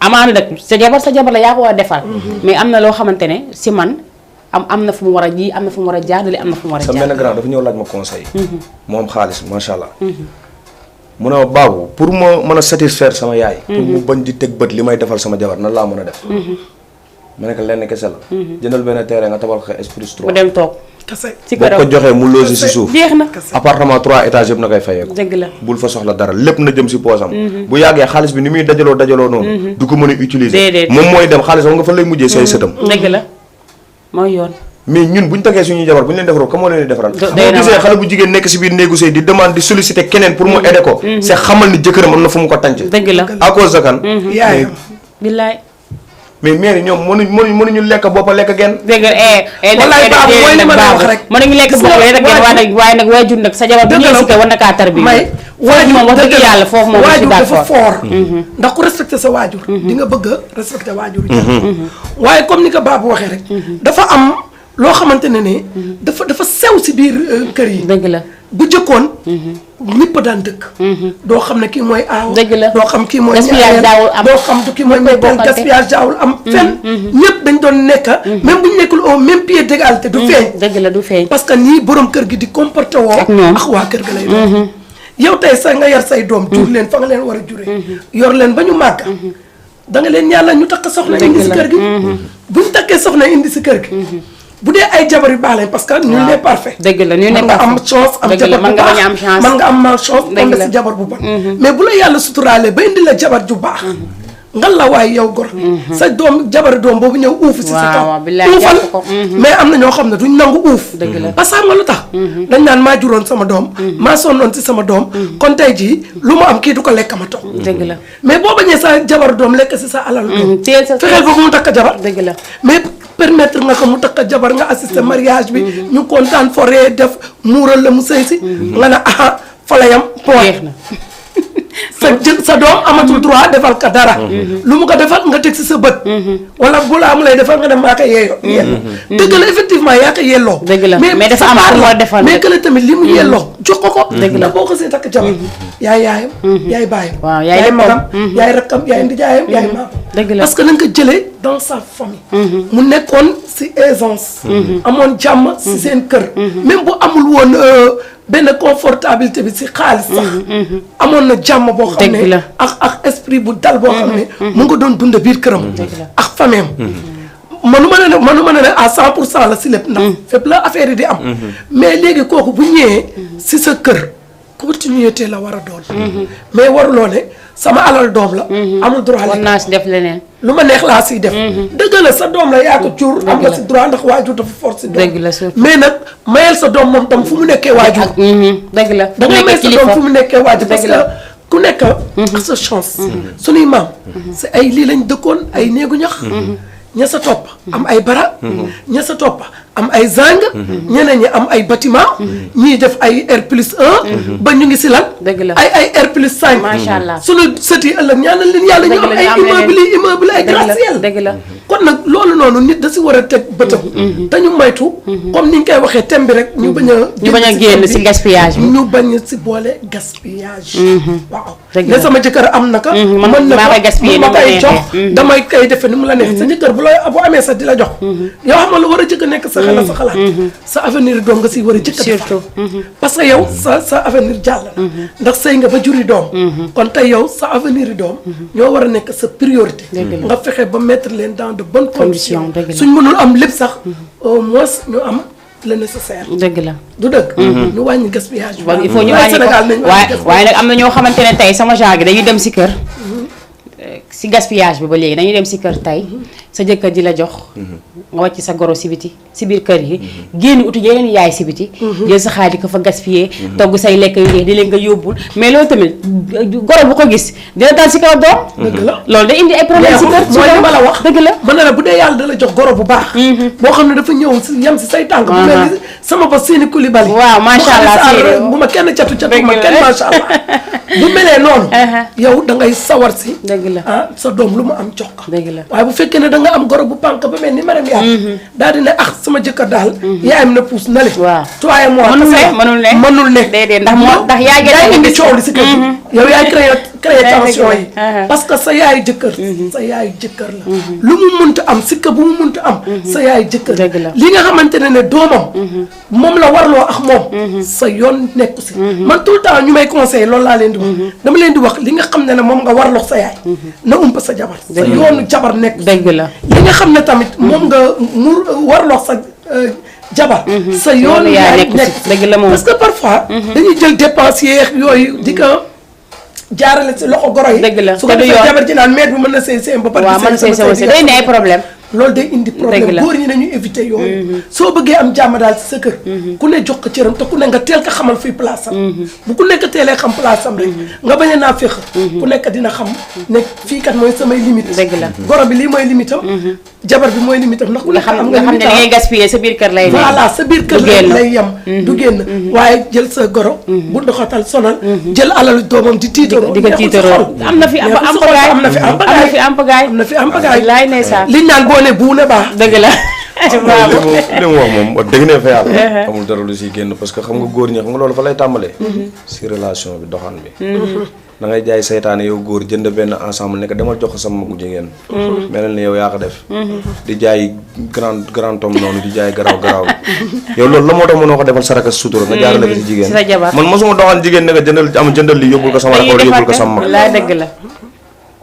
amaana nag sa jabar la yaa ko war a defal. mais am na loo xamante ne si man. am na fu mu war a ji am na fu mu war a jaarale am na fu mu war a jaar. sa benn grand dafa ñëw laaj ma conseil. moom xaalis macha allah. mu ne ma baabu pour ma mën a satisfaire sama yaay. pour mu bañ di teg bët li may defal sama jabar nan laa mën a def. ma ne ko lenn kese la. jëndal benn terrain nga tabal ko esprit 3. mu dem toog. kese ci boo ko joxee mu loger si suuf. jeex na appartement 3 étages yëpp na koy fayee ko. dëgg la bul fa soxla dara lépp na jëm si poosam. bu yàggee xaalis bi ni muy dajaloo noonu. du ko mën a utiliser. moom mooy dem xaalis nga fa lay mujjee say sëtam. dëgg la. mooy yoon. mais ñun bu ñu takkee suñuy jabar bu ñu leen defaroo comme moo leen di defaral. boo gisee xale bu jigéen nekk si biir néegu sëy di demande di solliciter keneen pour mu aider ko. c'est xamal ni jëkkëram am na fu mu ko tànc. dëgg la à cause de kan. yaayam. billaay. mais mère ñoom mënuñu lekk bopp lekk genn. dégg nga wallaay baabu mooy li ma la wax rek. mënuñu lekk bopp lekk genn waaye nag waajur nag sa jabar bu ñëwee si kër war na kaa tar bi. waajur moom wax dëgg yàlla foofu moom waajur dafa fort. ndax ku respecté sa waajur. di nga bëgg a respecté waajur yi. waaye comme ni ko baabu waxee rek. dafa am loo xamante ne dafa sew si biir kër yi. dëgg la bu jëkkoon. ñëpp daan dëkk. doo xam ne kii mooy aaw. dëgg la doo xam kii mooy. gaspillage daawul am doo xam kii mooy ñetteel gaspillage daawul am. fenn ñëpp dañ doon nekk. même bu ñu nekkul au même pied d'égalité du feeñ. dëgg la du feeñ. parce que nii borom kër gi di comporté woo. ak waa kër ga lay doon. yow tey sax nga yar say doom. jur leen fa nga leen war a juree. yor leen ba ñu màgg. da nga leen ñaan la ñu takk soxna indi si kër gi. bu ñu takkee soxna indi si kër gi. bu dee ay jabar yu baax lañ parce que nul n'est parfait. dëgg la nul n'est nga parfait am chance am jabar bu baax man nga am malchance tombe si jabar bu bon. mais bu la yàlla suturaalee ba indi la jabar ju baax. ngal la waaye yow gor. sa doom jabar doom boobu ñëw uuf si sa kaw uufal mais am na ñoo xam ne duñ nangu uuf. dëgg la parce que xam nga lu tax. dañ naan maa juróon sama doom. maa sonnoon si sama doom. kon tey jii lu mu am kii du ko lekk ma toog. dëgg la mais boo bañee sa jabar doom lekk si sa alal doom. fexeel ba mu takk jabar. dëgg la mais permettre nga ko mu takk jabar nga assister mariage bi. ñu kontaan foree def muural la mu sëy si. nga ne aha fa la yam jeex na. sa doom amatul droit defal ka dara. lu mu ko defal nga teg si sa bët. wala bu la am lay defal nga dem maa ko yeeyoo. dëgg la effectivement yaa ko yelloo. dëgg la mais dafa am lu war defal mais que la tamit li mu yelloo jox ko ko. dëgg la boo ko see takk jabar. yaay yaayam. yaay baayam. waaw yaay magam yaay rakkam yaay ndijaayam yaay maam. dëgg la parce que na nga ko jëlee dans sa famille. mu nekkoon si aisance. amoon jàmm si seen kër. même bu amul woon. benn confortabilité bi si xaalis sax. amoon na jàmm boo xam ne ak esprit bu dal boo xam ne. mu nga doon dund biir këram. ak fameem. manu ma ne à 100% la si lépp ndax. fépp la affaire yi di am. mais léegi kooku bu ñëwee si sa kër continuité la war a doon. mais waruloo ne sama alal doom la. amul droit war naa si def leneen. lu ma neex laa siy def. dëgg la sa doom la yaa ko jur. am nga si droit ndax waajur dafa force si doom. dëgg la surtout mais nag mayel sa doom moom tam fu mu nekkee waajur. dëgg la da ngay may sa doom fu mu nekkee waajur parce que ku nekk ak sa chance. sunuy maam. si ay lii lañ dëkkoon ay néegu ñax. ña sa topp am ay bara. ña sa topp am ay zang. ñeneen ñi am ay bâtiment. ñii def ay R+1. ba ñu ngi si lan. dëgg la ay R+5. macha allah sunu sët yi ëllëg ñaanal leen yàlla ñu am ay immeuble ay gratte-ciel. dëgg la kon nag loolu noonu nit da si war a teg bëtam. te ñu moytu. comme ni ñu koy waxee thème bi rek ñu bañ a génn si gaspillage bi. ñu bañ si boole gaspillage. waaw dëgg ne sama jëkkër am na ka. mën na koy gaspiller ma koy jox damay koy defe ni mu la neex sa jëkkër bu amee sax di la jox. yow xam nga lu war a jëkk nekk sa xel sa xalaat. sa avenir doom nga si war a jëkk surtout parce que yow sa avenir jàll na. ndax sëy nga ba juri doom. kon tey yow sa avenir doom. ñoo war a nekk sa priorité. nga fexe ba mettre leen dans de bonnes conditions. suñ mënul am lépp sax au moins ñu am le nécessaire. dëgg la du dëgg. ñu wàññi gaspillage bi. il faut ñu wàññi ko waaye nag am na ñoo xamante ne tey sama genre gi dañuy dem si kër. si gaspillage bi ba léegi dañuy dem si kër tey sa jëkkër di la jox. nga wàcc sa goro si biti si biir kër yi. génn uti yeneen yaay si biti. jël sa xaalis di ko fa gaspiller. togg say lekk yu dee di leen nga yóbbul mais loolu tamit goro bu ko gis dina dal si kaw doom. dëgg la loolu day indi ay problème si kër. mooy li ma la wax dëgg la. mën na la bu dee yàlla da la jox goro bu baax. boo xam ne dafa ñëw si yem si say tànk. bu mel ni sama ba seeni Coulibaly. waaw macha allah bu ma kenn catu bu ma kenn macha allah. bu melee noonu. yow da ngay sawar si. dëgg la sa doom lu mu am jox ko. dëgg la waaye bu fekkee ne da nga am goro bu pànk ba mel ni madame Yàlla. daal di ne sama jëkkër daal. yaayam na puus na le. waaw toi et moi. mënul ne déedéet ndax yaa indi coow li si kër gi. yow yaay créé tension yi. parce que sa yaayu jëkkër. sa yaayu jëkkër la. lu mu munta am sikka bu mu munta am. sa yaayu jëkkër la li nga xamante ne doomam. moom la warloo ak moom. sa yoon nekku si. man tout le temps ñu may conseillé loolu laa leen di wax. dama leen di wax li nga xam ne moom nga warloo sa yaay. na umpa sa jabar. sa yoonu jabar nekk. dëgg la li nga xam ne tamit moom nga mu warloo sa jabar. sa yoonu yaay nekk dëgg la moom parce que parfois. dañuy jël dépense yeex yooyu di ko jaarale si loxo goro yi. dëgg la su ko defee jabar ji naan maire bi mën na sëy sëy ba pare. waaw mën na sëy day ne ay problème. loolu day indi problème góor ñi nañu éviter yooyu soo bëggee am jàmm daal ci sa kër ku ne jox ko cëram te ku ne nga teel ko xamal fii place am bu ku nekk teelee xam place am rek nga bañ a naa féq ku nekk dina xam ne fii kat mooy samay limite goro bi lii mooy limite am jabar bi mooy limite am ndax ku nekk am nga limite am ngay gaspiller sa biir kër lay voilà sa biir kër lay yem du génn waaye jël sa goro bu doxatal sonal jël alalu doomam di tiitaroo di ko tiitaroo am na fi am pagaay liñ naan boo ne bu ne baax dëgg la li mu wax moom wax dëgg ne fa yàlla amul dara lu siy génn parce que xam nga góor ñi xam nga loolu fa lay tàmbalee si relation bi doxaan bi da ngay jaay saytaane yow góor jënd benn ensemble nekk demal jox ko sama magu jigéen mel ni yow yaa ko def di jaay grand homme noonu di jaay garaaw yow loolu la moo tax mënoo ko defal saraka sutura nga jaarale ko si jigéen man mosuma doxaan jigéen ne nga jëndal li yóbbul ko sama rakk wala yóbbul ko sama mag la dëgg la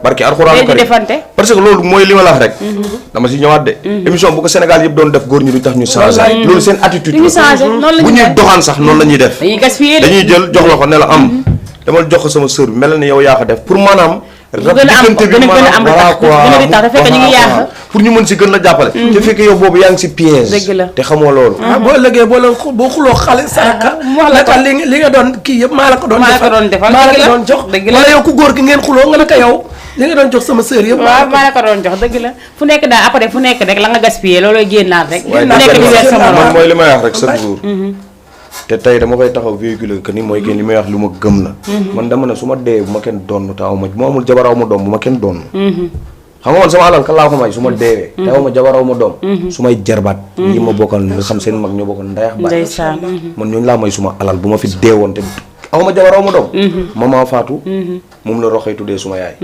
barki alxuraan kari parce que loolu mooy li ma la wax rek dama si ñëwaat de émission bu ko Sénégal yëpp doon def góor ñi du tax ñu changé loolu seen attitude bu ñuy doxaan sax noonu la ñuy def dañuy jël jox la ko ne la am demal jox ko sama sœur bi mel na yow yaa ko def pour maanaam diggante bi maanaam voilà quoi pour ñu mën si gën la jàppale te fekk yow boobu yaa ngi si piège te xamoo loolu boo ëllëgee boo xuloo xale saraka naka li nga doon kii yëpp maa la ko doon defal maa la ko doon jox wala yow ku góor gi ngeen xuloo nga naka yow li nga doon jox sama sœur yëpp waaw maa la ko doon jox dëgg la fu nekk daal après fu nekk rek la nga gaspillé loolooy génnaat rek nekk di weer sama man mooy li may wax rek chaque jour te tey dama koy taxaw véhiculer que ni mooy kenn li may wax lu ma gëm la man dama ne su ma dee bu ma kenn doon te aw ma moo amul jabar aw ma doom bu ma kenn doon xam nga man sama alal kan laa ko may su ma deewee te aw ma jabar aw ma doom su may jarbaat ñi ma bokkal nga xam seen mag ñoo bokkal ndayax baay man ñooñu laa may suma alal bu ma fi deewoon te aw ma jabar aw ma doom maman Fatou moom la roxee tuddee suma yaay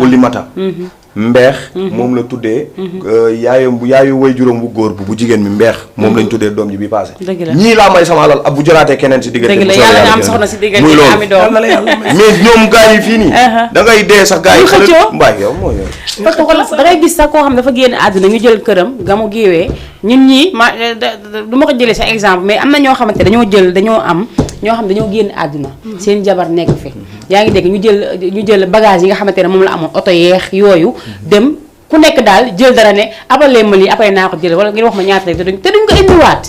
Uli Mata mbeex moom la tuddee yaayu way juróom bu góor bu jigéen mi mbeex moom lañ tuddee doom ji bi passé ñii laa may sama alal ab bu joraatee keneen si diggante muy loolu mais ñoom gars yi fii nii da ngay dee sax gars yi xale mbaay yow mooy yow parce que da ngay gis sax koo xam dafa génn àdduna ñu jël këram ga mu géewee ñun ñii ma du ma ko jëlee sa exemple mais am na ñoo xamante dañoo am ñoo xam dañoo génn àdduna seen jabar nekk fi yaa ngi dégg ñu jël bagage yi nga xamante ne moom la amoon oto yeex yooyu dem ku nekk daal jël dara ne abalee ma lii après naa ko jël wala ngeen wax ma ñaata rek te duñ ko indiwaat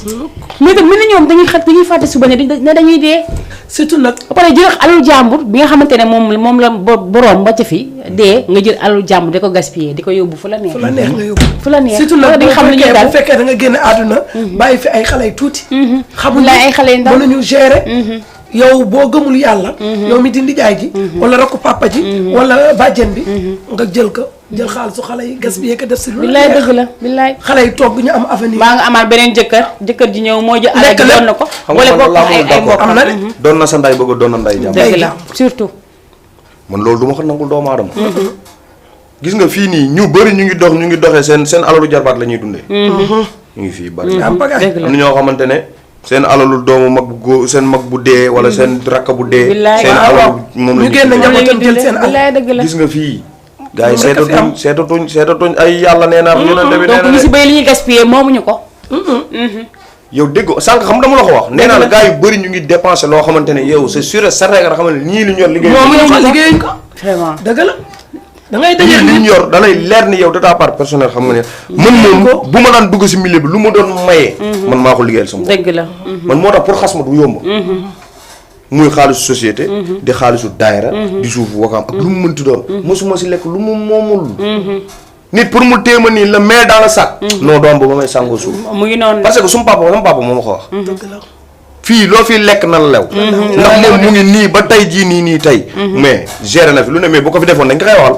mais tam mën na ñoom dañuy fàtte suba ne dañuy dee surtout nag après jël alal jàmbur bi nga xamante ne moom la borom ba ca fi dee nga jël alal jàmbur di ko gaspiller di ko yóbbu fu la neex nga yóbbu fu la neex surtout nag bu fekkee da nga génn àdduna bàyyi fi ay xale yu tuuti xamul ay xale yu ndaw mënuñu gérer yow boo gëmul yàlla yow mi dindi jaay ji wala rakku papa ji wala bàjjen bi nga jël xaalisu xale yi gaspillé ko def si lu billaay dëgg la billaay xale yi toog ñu am avenir maa nga amaat beneen jëkkër ji ñëw moo jël alal ji doon na ko wala bokk ay mbokk am na de doon na sa nday bëgg doon na nday jàmm dëgg la surtout man loolu du ma ko nangul doomu aadama gis nga fii nii ñu bëri ñu ngi doxee seen alalu jarbaat la ñuy dundee ñu ngi fii bari am na ñoo xamante ne seen alalu doomu mag bu góor seen mag bu dee wala seen rakk bu dee seen alalu moom la ñu génn njabootam jël seen alal gis nga fii gars yi seetatuñ ay yàlla nee na yonent bi nee na donc ñu si bëri li ñuy gaspiller moomuñu ko yow dégg sànq xam dama la ko wax nee naa la gars yu bëri ñu ngi dépensé loo xamante ne yow c'est sûr et certain nga xamante ne ñii lu ñu yor liggéeyuñ ko vraiment dëgg la da ngay dajale li ñu yor da lay leer ni yow de ta part personnel xam nga ne man moom bu ma daan dugg si milieu bi lu ma doon mayee man maa ko liggéeyal sama bopp dëgg la man moo tax pour xas ma du yomb muy xaalisu société di xaalisu daayira di suufu wakaam ak lu mu mënti doon mosuma si lekk lu mu moomul nit pour mu téema nii la mais dans le sac non doom ba may sàngoo suuf mu ngi noonu parce que sama papa moo ma ko wax fii loo fi lekk na la lew ndax moom mu ngi nii ba tey jii nii tey mais géré na fi lu ne mais bu ko fi defoon dañ ko koy waxal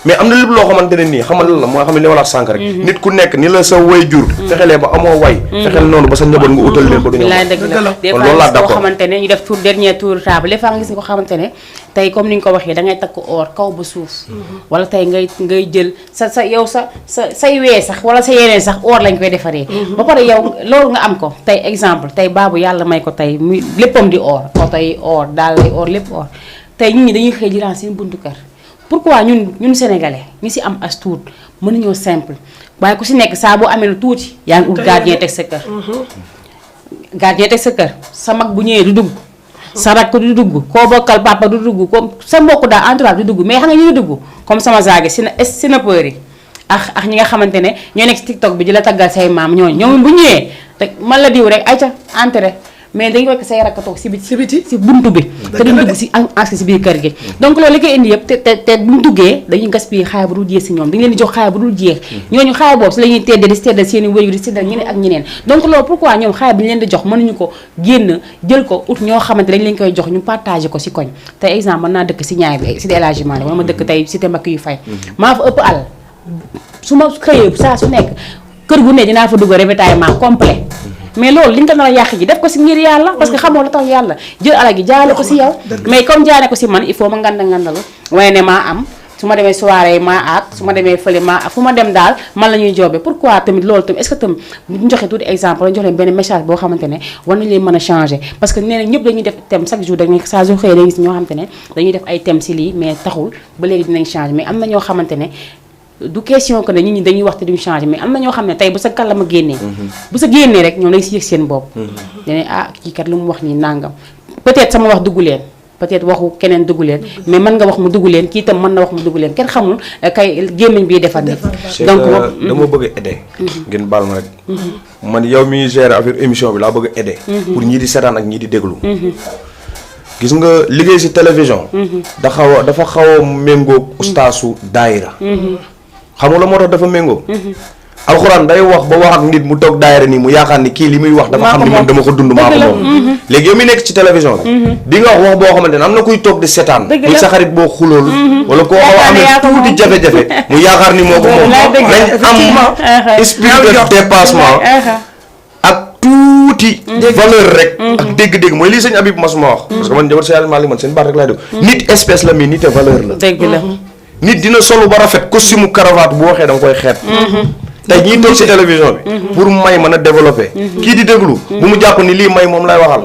mais am na lépp loo xamante ne nii xamal la mooy xam ne li ma la sànq rek nit ku nekk ni la sa way jur fexelee ba amoo way fexeel noonu ba sa njaboot nga utal leen ba du ñëw kon loolu laa d'accord koo xamante ne ñu def tour dernier tour table des fois nga gis ko xamante ne tey comme ni nga ko waxee da ngay takk or kaw ba suuf wala tey ngay jël sa yow say wee sax wala sa yeneen sax or lañ koy defaree ba pare yow loolu nga am ko tey exemple tey baabu yàlla may ko tey muy léppam di or oto yi or daal lay or lépp or tey nit ñi dañuy xëy di ran seen buntu kër pourquoi ñun sénégalais ñu si am as tuut mën nañoo simple waaye ku si nekk saa boo amee lu tuuti yaa ngi ut gardien teg sa kër gardien teg sa kër sa mag bu ñëwee du dugg sa rakk du dugg koo bokkal papa du dugg comme sa mbokk daal entourage du dugg mais xam nga ñu dugg comme sama zaage si na peur yi ak ñi nga xamante ne ñoo nekk si TikTok bi di la taggal say maam ñoom bu ñëwee te man la diw rek ayca entré mais dañu fekk say rakk toog si biti si buntu bi te duñ dugg si si biir kër gi donc loolu li koy indi yëpp te buñ duggee dañuy gaspiller xaalis bu dul jeex si ñoom dañu leen di jox xaalis bu dul jeex ñooñu xaalis boobu si la ñuy teddee di teddal seen i wéyu di teddal ñeneen ak ñeneen donc loolu pourquoi ñoom xaalis bi ñu leen di jox mënuñu ko génn jël ko ut ñoo xamante dañ leen koy jox ñu partagé ko si koñ te exemple mën naa dëkk si ñaay bi si élagement wala ma dëkk tey cité Mbacke yu fay maa fa ëpp àll su ma xëyee saa su nekk kër gu ne dinaa fa dugg ravitaillement complet mais loolu li nga ko nar a yàq ji def ko si ngir yàlla parce que xamoo la tax yàlla jël alal gi jaale ko si yow mais comme jaane ko si man il faut ma ngandalu waaye ne maa am su ma demee soirée maa aat su ma demee fële maa fu ma dem daal man la ñuy joobe pourquoi tamit loolu tamit est-ce que tamit ñu joxe tuuti exemple la jox leen benn message boo xamante ne war nañu leen mën a changer parce que nee na ñëpp dañuy def thème chaque jour dañuy saa su xëyee dañuy gis ñoo xamante ne dañuy def ay thème si lii mais taxul ba léegi dinañ changer mais am na ñoo xamante ne du question que ne nit ñi dañuy wax te duñ changer mais am na ñoo xam ne tey bu sa kàllaama génnee bu sa génnee rek ñoom lay si yëg seen bopp dane kii kat lu mu wax nii nàngam peut-être sama wax dugg leen peut-être waxu keneen dugg leen mais mën nga wax mu dugg leen kii itam mën na wax mu dugg leen kenn xamul kay gémmiñ bii defar nit donc dama bëgg a aider ngeen baal ma rek man yow mi gérer affaire émission bi laa bëgg a aider pour ñii di seetaan ak ñii di déglu gis nga liggéey si télévision dafa xaw a méngoo ustaasu daayira xam nga la moo tax dafa méngoo alxuraan day wax ba wax ak nit mu toog daayira nii mu yaakaar ni kii li muy wax dafa xam ni man dama ko dund maa ko moom léegi yow mi nekk ci télévision bi di nga wax boo xamante ne am na kuy toog di seetaan muy sa xarit boo xulool wala koo xaw a amee tuuti jafe-jafe mu yaakaar ni moo ko moom nañ am esprit de dépassement ak tuuti valeur rek ak dégg-dégg mooy lii sëñ Habib Masuma wax parce que man jabar sa yàlla man seen baat rek laay dégg nit espèce la mais nit a valeur la dëgg la nit dina solu ba rafet costume cravate bu waxee da nga koy xeet tey ñiy toog ci télévision bi pour may mën a développer kii di déglu bu mu jàpp ni lii may moom lay waxal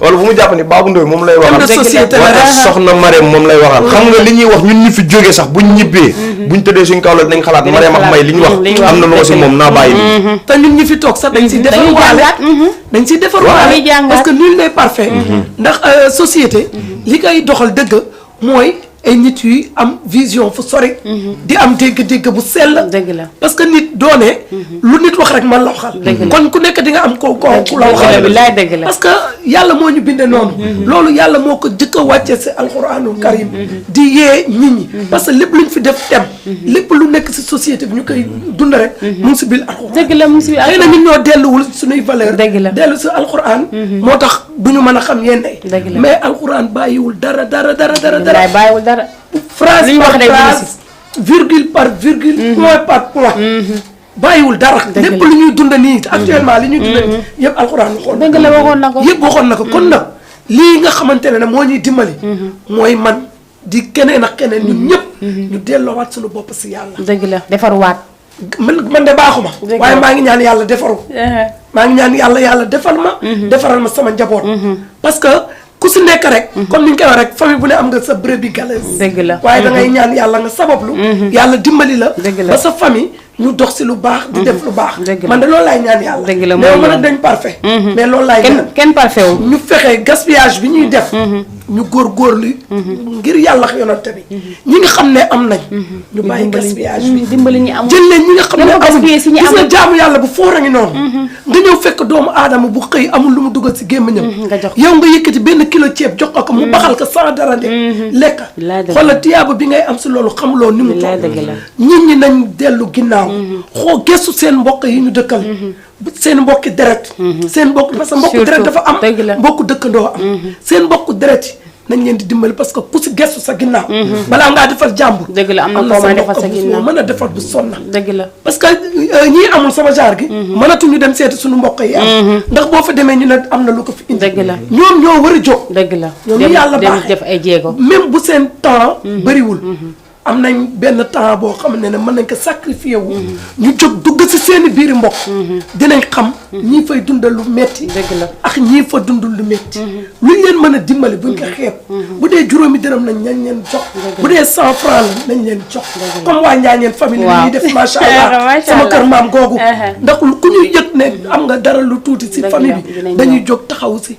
wala bu mu jàpp ni Babou Ndoye moom lay waxal wala soxna Marème moom lay waxal xam nga li ñuy wax ñun ñu fi jógee sax buñ ñibbee buñ tëddee suñ kaw la dinañ xalaat Marème ak may li ñu wax am na lu ma si moom naa bàyyi nii te ñun ñu fi toog sax dañ siy defar waale dañ siy defar waale parce que nul n'est parfait ndax société li koy doxal dëgg mooy ay nit yu am vision fu sori di am dégg-dégg bu sell parce que nit doone lu nit wax rek man la waxal kon ku nekk di nga am ku la waxal parce que yàlla moo ñu binde noonu loolu yàlla moo ko jëkk a wàcce si alxuraanul karim di yee nit ñi parce que lépp luñ fi def tem lépp lu nekk si société bi ñu koy dund rek mu ngi si biir alxuraan xëy na ñun ñoo delluwul suñuy valeur dellu si alxuraan moo tax du ñu mën a xam yenn mais alxuraan bàyyiwul dara phrase par phrase virgule par virgule point par point bàyyiwul dara lépp lu ñuy dund nii actuellement li ñuy dund yëpp alxuraan waxoon yëpp waxoon na ko kon nag lii nga xamante ne moo ñuy dimbali mooy man di keneen ak keneen ñun ñëpp ñu delloowaat suñu bopp si yàlla dëgg la defarwaat man de baaxuma waaye maa ngi ñaan yàlla defaru maa ngi ñaan yàlla defal ma defaral ma sama njaboot parce que ku si nekk rek comme ni ñu koy wax rek famille bu ne am nga sa brebis galeuse dëgg la waaye da ngay ñaan yàlla nga sabablu yàlla dimbali la ba sa famille ñu dox si lu baax di def lu baax man de loolu laay ñaan yàlla mais mën a dañ parfait mais loolu laay ñaan kenn parfait wu ñu fexe gaspillage bi ñuy def ñu góorgóorlu ngir yàlla yonante bi ñi nga xam ne am nañ ñu bàyyi gaspillage bi dimbali ñi am jël leen ñi nga xam ne amul gis nga jaamu yàlla bu foor a ngi noonu nga ñëw fekk doomu aadama bu xëy amul lu mu dugal si gémmiñam yow nga yëkkati benn kilo ceeb jox ko mu baxal ko sans dara de lekk xoolal tiyaaba bi ngay am si loolu xamuloo ni mu toll nit ñi nañ dellu ginnaaw xoo gëstu seen mbokk yi ñu dëkkal seen mbokki deret seen mbokk parce que mbokku deret dafa am mbokku dëkkandoo am seen mbokku deret yi nañ leen di dimbali parce que ku si gestu sa ginnaaw balaa ngaa defal jàmbur dëgg la am na koo mën a defal sa ginnaaw mën a defal bu sonna dëgg la parce que ñii amul sama genre gi mënatuñu dem seeti suñu mbokk yi am ndax boo fa demee ñu ne am na lu ko fi indi dëgg la ñoom ñoo war a jóg dëgg la ñoom ñu yàlla baaxee def ay jéego même bu seen temps bëriwul am nañ benn temps boo xam ne mën nañ ko sacrifier wu ñu jóg dugg si seeni biiri mbokk dinañ xam ñii fay dundal lu metti ak ñii fa dundul lu metti luñ leen mën a dimbali buñ ko xeeb bu dee juróomi dërëm nañ leen jox bu dee 100 francs la nañ leen jox comme waa Njaañeen famille li ñuy def macha allah sama kër maam googu ndax ku ñuy yëg ne am nga dara lu tuuti si famille bi dañuy jóg taxaw si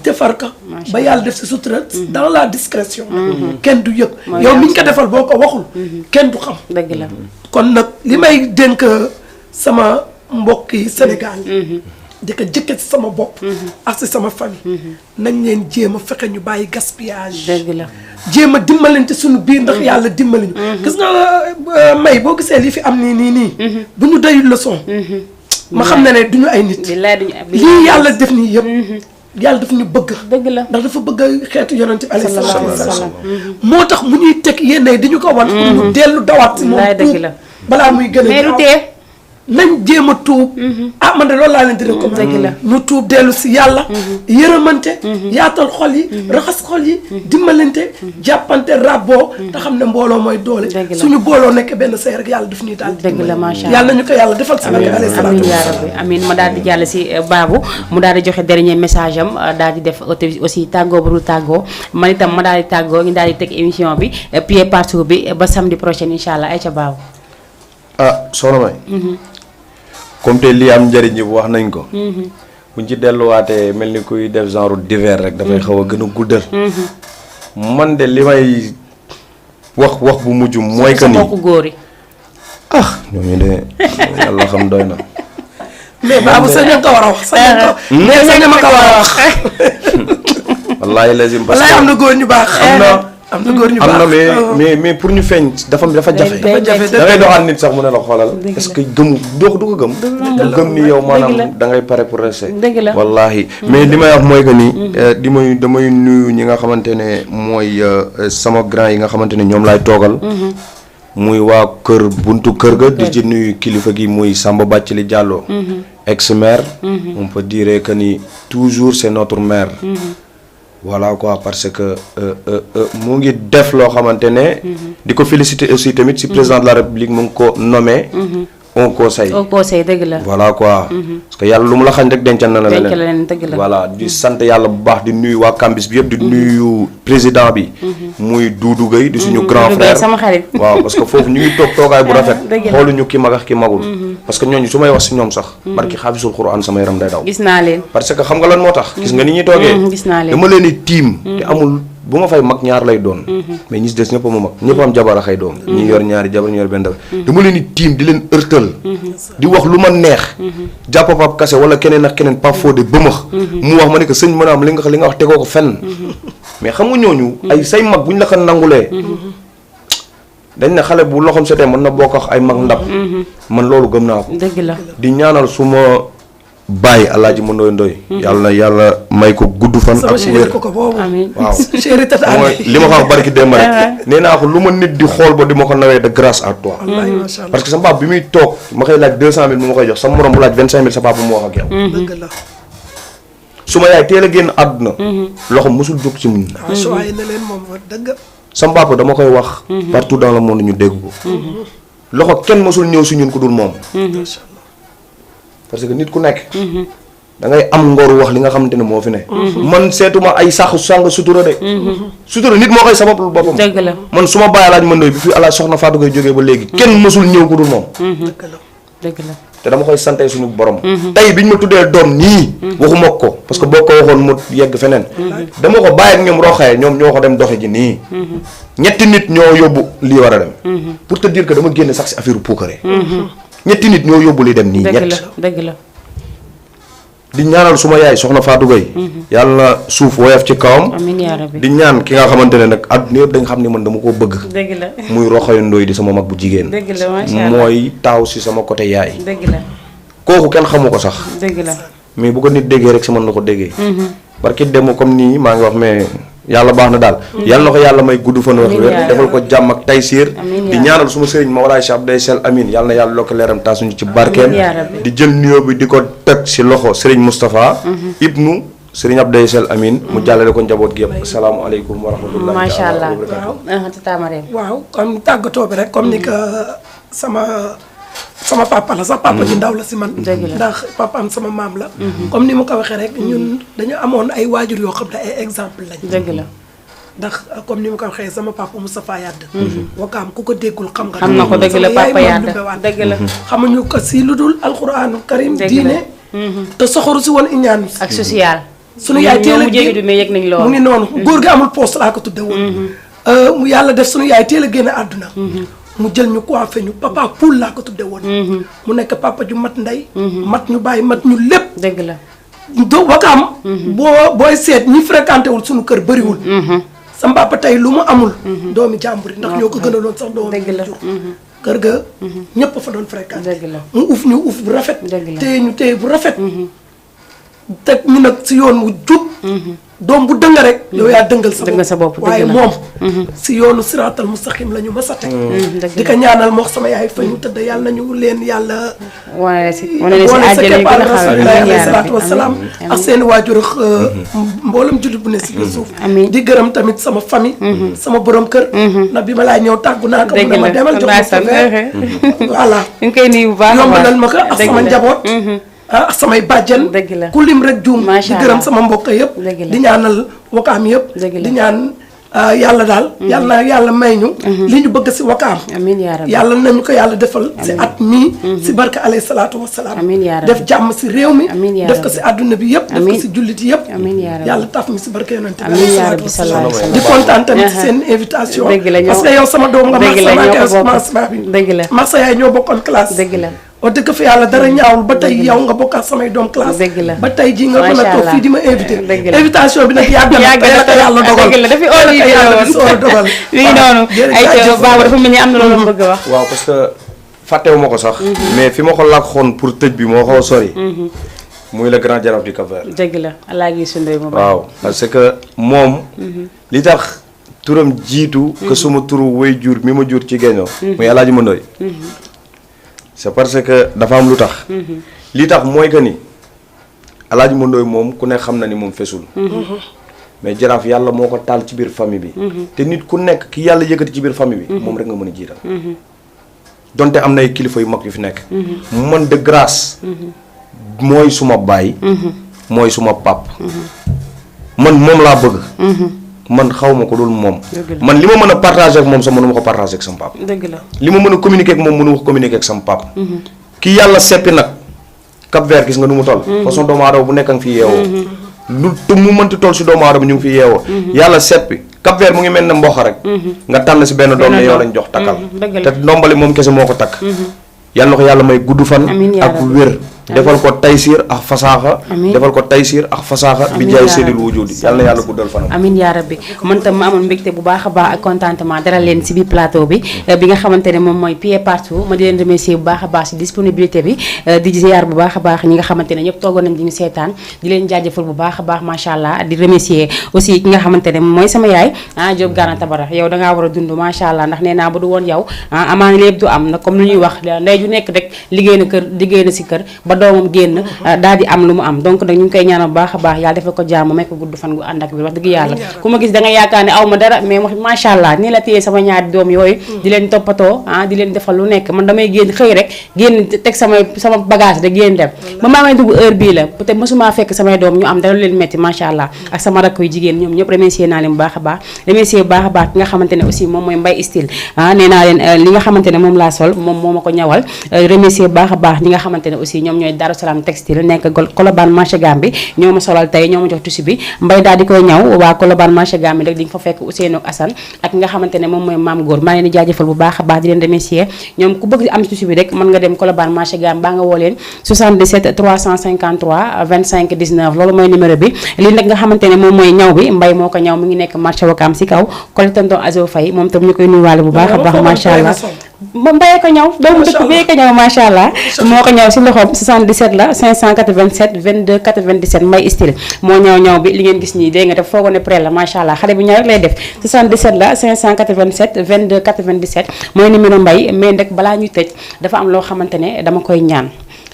defar ka ba yàlla def si sutura dans la discrétion kenn du yëg yow miñ ko defal boo ko waxul kenn du xam dëgg la kon nag li may dénk sama mbokki Sénégal di ko jëkke ci sama bopp ak ci sama famille nañ leen jéem a fexe ñu bàyyi gaspillage dëgg la jéem a dimbalante suñu biir ndax yàlla dimbali ñu gis nga may boo gisee li fi am nii bu ñu doyul leçon ma xam ne duñu ay nit lii yàlla def nii yëpp yàlla daf ñu bëgg dëgg la ndax dafa bëgg xeetu yonent bi alayhi salaatu wasalaam moo tax mu ñuy teg yenn di ñu ko wan pour ñu dellu dawaat si moom tuub balaa muy gën a gaaw nañ jéem a tuub man de loolu laa leen di recommandé ñu tuub dellu si yàlla yërëmante yaatal xol yi raxas xol yi dimbalante jàppante rabboo te xam ne mbooloo mooy doole suñu booloo nekk benn say rek yàlla daf ñuy daal dëgg la macha allah yàlla nañu ko yàlla defal si nag alayhi salaatu amiin yaa rabbi amiin ma daal di jàll si Babou mu daal di joxe dernier message am daal di def aussi tàggoo bu dul tàggoo man itam ma daal di tàggoo ñu daal di teg émission bi pied partout bi ba samedi prochain incha allah ay ca Babou soxna May comme te lii am njëriñ yi wax nañ ko buñ ci delluwaatee mel ni kuy def genre divers rek dafay xaw a gën a guddal man de li may wax bu mujj mooy que ni góor yi ñooñu de yàlla xam doy na mais Babou sañ nga ko war a wax sañ ma ko war a wax wallaahi lazim parce que am na góor ñu baax am na góor ñu baax am na mais pour ñu feeñ dafa jafe da ngay doxal nit sax mu ne la xoolal est-ce que gëmu du ko gëm du gëm ni yow maanaam da ngay pare pour rester wallaahi mais li may wax mooy que ni damay nuyu ñi nga xamante ne mooy sama grand yi nga xamante ne ñoom laay toogal muy waa kër buntu kër ga di ci nuyu kilifa gi muy Samba Bathily Diallo ex-maire on peut dire que ni toujours c'est notre maire voilà quoi parce que mu ngi def loo xamante ne di ko féliciter aussi tamit si président de la république mu ngi ko nommé au conseil dëgg la voilà quoi parce que yàlla lu mu la xañ rek dencal na la leneen voilà di sant yàlla bu baax di nuyu waa Kambis bi yëpp di nuyu président bi muy Doudou Gueye di suñu grand frère sama xarit waaw parce que foofu ñu ngi toog toogaay bu rafet xooluñu ki mag ak ki magul parce que ñooñu su may wax si ñoom sax barki xaafisul Quran sama yaram day daw gis naa leen parce que xam nga lan moo tax gis nga ni ñuy toogee dama leen di tiim te amul bu ma fay mag ñaar lay doon mais ñi si des ñëpp ma mag ñëpp am jabar a xay doom ñi yor ñaari jabar ñu yor benn jabar dama leen di tiim di leen ërtal di wax lu ma neex jàpp Pape Kassé wala keneen ak keneen Pape Fodé bëmax mu wax ma ne que sëñ mën a am li nga wax tegoo ko fenn mais xam nga ñooñu ay say mag bu ñu la ko nangulee dañ ne xale bu loxoom setee mën na bokk ak ay mag ndab man loolu gëm naa ko dëgg la di ñaanal suma bàyyi alaaji ma ndoy yàlla na yàlla may ko gudd fan ak wér waaw mooy li ma ko wax barki démb rek nee naa ko lu ma nit di xool ba di ma ko nawee de grâce à toi parce que sa papa bi muy toog ma koy laaj 200 000 mu ma koy jox sa morom bu laaj 25 000 sa papa mu wax ak yow su ma yaay teel a génn àdduna loxo mosul jóg ci mun sa papa dama koy wax partout dans le monde ñu dégg ko loxo kenn mosul ñëw si ñun ku dul moom parce que nit ku nekk da ngay am ngor wax li nga xamante ne moo fi ne man seetuma ay sàng sutura de sutura nit moo koy sabablu boppam dëgg la man su ma bàyyi alaaj ma ndoy bi fi alaaj soxna Fatou Gueye jógee ba léegi kenn mësul ñëw ku dul moom dëgg la te dama koy sante suñu borom tey biñ ma tuddee doom nii waxuma ko parce que boo ko waxoon mu yegg feneen dama ko bàyyi ak ñoom roxee ñoom ñoo ko dem doxe ji nii ñetti nit ñoo yóbbu lii war a dem pour te dire que dama génne sax si affaire puukare ñetti nit ñoo yóbbu li dem nii dëgg la di ñaanal suma yaay soxna Fatou Gueye yàlla na suuf woyof ci kawam amiin yaa rabbi di ñaan ki nga xamante ne nag àdduna yëpp dañ xam ne man dama ko bëgg dëgg la muy Roxayu Ndoy di sama mag bu jigéen dëgg la macha allah mooy taaw si sama côté yaay dëgg la kooku kenn xamu ko sax dëgg la mais bu ko nit déggee rek si mën na ko déggee barki dem comme nii maa ngi wax mais yàlla baax na daal yàlla na ko yàlla may gudd fan wax wér defal ko jàmm ak taysiir di ñaanal suma sëriñ Mawlaay Cheikh Abdoulaye Sel Amin yàlla na yàlla lokk leeram taasuñu ci barkeem di jël nuyoo bi di ko teg si loxo sëriñ Moustapha ibnu sëriñ Abdoulaye Sel Amin mu jàllale ko njaboot gi yëpp asalaamaaleykum wa rahmatullahi macha allah waaw comme tàggatoo bi rek comme ni que sama papa la sax papa ji ndaw la si man ndax papa am sama maam la comme ni ma ko waxee rek ñun dañu amoon ay waajur yoo xam ne ay exemple lañ dëgg la ndax comme ni ma ko waxee sama papa Moustapha Yadd wakaam ku ko déggul xam nga xam na ko dëgg la papa Yadd dëgg la xamuñu ko si lu dul alxuraanu karim diine te soxoru si woon iñaan ak social sunu yaay teel a génn mais yëg nañ loolu mu ngi noonu góor gi amul poste laa ko tudde woon mu yàlla def sunu yaay teel a génn àdduna mu jël ñu coiffé ñu papa poul laa ko tudde woon mu nekk papa ju mat ndey mat ñu bàyyi mat ñu lépp dëgg la do Wakaam booy seet ñi fréquenté wul suñu kër bëriwul sama papa tey lu mu amul doomi jàmbur yi ndax ñoo ko gënaloon sax doomi jur kër ga ñëpp fa doon fréquenté mu uf ñu uf bu rafet téye ñu téye bu rafet teg ñu nag si yoon wu jub doom bu dëng rek yow yaa dëngal sa bopp waaye moom si yoonu siraatal mustaqim la ñu mës a teg di ko ñaanal moo sama yaay fa ñu tëdd yàlla nañu leen yàlla wane si keppaar rasulillahi alayhi salaatu wasalaam ak seen waajur mboolem jullit bu ne si biir suuf di gërëm tamit sama famille sama borom kër ndax bi ma laay ñëw tàggu naa ko mu ne ma demal jox ko verre voilà ñu koy nuyu bu baax yombalal ma ko ak sama njaboot ak samay bàjjen ku lim rek juum di gërëm sama mbokk yëpp di ñaanal Wakaam yëpp di ñaan yàlla daal yàlla may ñu li ñu bëgg si Wakaam yàlla nañu ko yàlla defal si at mii si barke alayhi salaatu wasalaam def jàmm si réew mi def ko si àdduna bi yëpp def ko si jullit yëpp yàlla taf mi si barke yonente bi alayhi salaatu wasalaam di kontaan tamit si seen invitation parce que yow sama doom nga Marsa yaay ñoo bokkoon classe wax dëgg fa yàlla dara ñaawul ba tey yow nga bokk ak samay doom classe ba tey ji nga mën a toog fii di ma invité invitation bi nag yàgg na yàlla dogal dafi dogal mi ngi noonu ay Baba dafa mel ni am na loolu bëgg a wax waaw parce que fàttewu ma ko sax mais fi ma ko làkkoon pour tëj bi moo xaw a sori muy le grand jaraaf du Cap-Vert dëgg la Alaaji Sundoy mu waaw parce que moom li tax turam jiitu que suma turu way jur mi ma jur ci géñoo muy Alaaji Mandoy c'est parce que dafa am lu tax li tax mooy que ni Alaaji Mandoy moom ku ne xam na ni moom fesul mais jaraaf yàlla moo ko taal ci biir famille bi te nit ku nekk ki yàlla yëkkati ci biir famille bi moom rek nga mën a jiital donte am na ay kilifa yu mag yu fi nekk man de grâce mooy suma baay mooy suma pap man moom laa bëgg man xaw ma ko dul moom man li ma mën a partager ak moom sax mënu ma ko partager ak sama pap li ma mën a communiquer ak moom mënu ma ko communiquer ak sama pap ki yàlla seppi nag Cap-Vert gis nga nu mu toll façon doomu aadama bu nekk nga fi yeewoo lu te mu mënti toll si doomu aadama ñu ngi fi yeewoo yàlla seppi Cap-Vert mu ngi mel ne mboq rek nga tànn si benn doom ne yow lañ jox takkal te ndombali moom kese moo ko takk yàlla na ko yàlla may gudd fan ak wér defal ko taysiir ak fasaaxa defal ko taysiir ak fasaaxa bi jaay seedil wujudi yàlla na yàlla guddal fanam amiin yaa rabbi man tam ma amoon mbégte bu baax a baax ak contentement dara leen si biir plateau bi nga xamante ne moom mooy pied partout ma di leen remercier bu baax a baax si disponibilité bi di ziar bu baax a baax ñi nga xamante ne ñëpp toogoon nañ di ñu seetaan di leen jaajëfal bu baax a baax macha allah di remercier aussi ki nga xamante ne mooy sama yaay Diop Gana Tabara yow dangaa war a dund macha allah ndax nee naa bu du woon yow amaana lépp du am nag comme lu ñuy wax ndey ju nekk rek liggéey na si kër ba doomam génn daal di am lu mu am donc nag ñu ngi koy ñaanal bu baax a baax yàlla defal ko jàmm may ko gudd fan gu ànd ak bi wax dëgg yàlla ku ma gis da nga yaakaar ne aw ma dara mais macha allah nii la téye sama ñaari doom yooyu di leen toppatoo di leen defal lu nekk man damay génn xëy rek génn teg sama bagage rek génn dem ba maa may dugg heure bii la peut-être mosuma fekk samay doom ñu am dara lu leen metti macha allah ak sama rakk yu jigéen ñoom ñëpp remercier naa leen bu baax a baax remercier bu baax a baax ki nga xamante ne aussi moom mooy Mbaye Style nee naa leen li nga xamante ne moom laa sol moom moo ma ko ñawal remercier bu baax a baax ñi nga xamante ne aussi ñoom ñooy Darou Salam Textile nekk Colobane marché Gambi ñoo ma solal tey ñoo ma jox tissu bi Mbaye daal di koy ñaw waa Colobane marché Gambi rek di nga fa fekk Ousseynou ak Assane ak nga xamante ne moom mooy Mame Góor maa leen di jaajëfal bu baax a baax di leen remercier ñoom ku bëgg am tissu bi rek mën nga dem Colobane marché Gambi baa nga woo leen 77 353 25 19 loolu mooy numéro bi lii nag nga xamante ne moom mooy ñaw bi Mbaye moo ko ñaw mu ngi nekk marché Wakaam si kaw Kole tonton Azo Faye moom tam ñu koy nuyuwaale bu baax a baax macha allah Mbaye ko ñaw doomu dëkk bi ko ñaw macha allah moo ko ñaw si loxoom 77 la 587 22 97 Mbaye Style moo ñaw bi li ngeen gis nii dégg nga def foo ko ne prêt la macha allah xale bi ñaw rek lay def 77 la 587 22 97 mooy numéro Mbaye mais nag balaa ñuy tëj dafa am loo xamante ne dama koy ñaan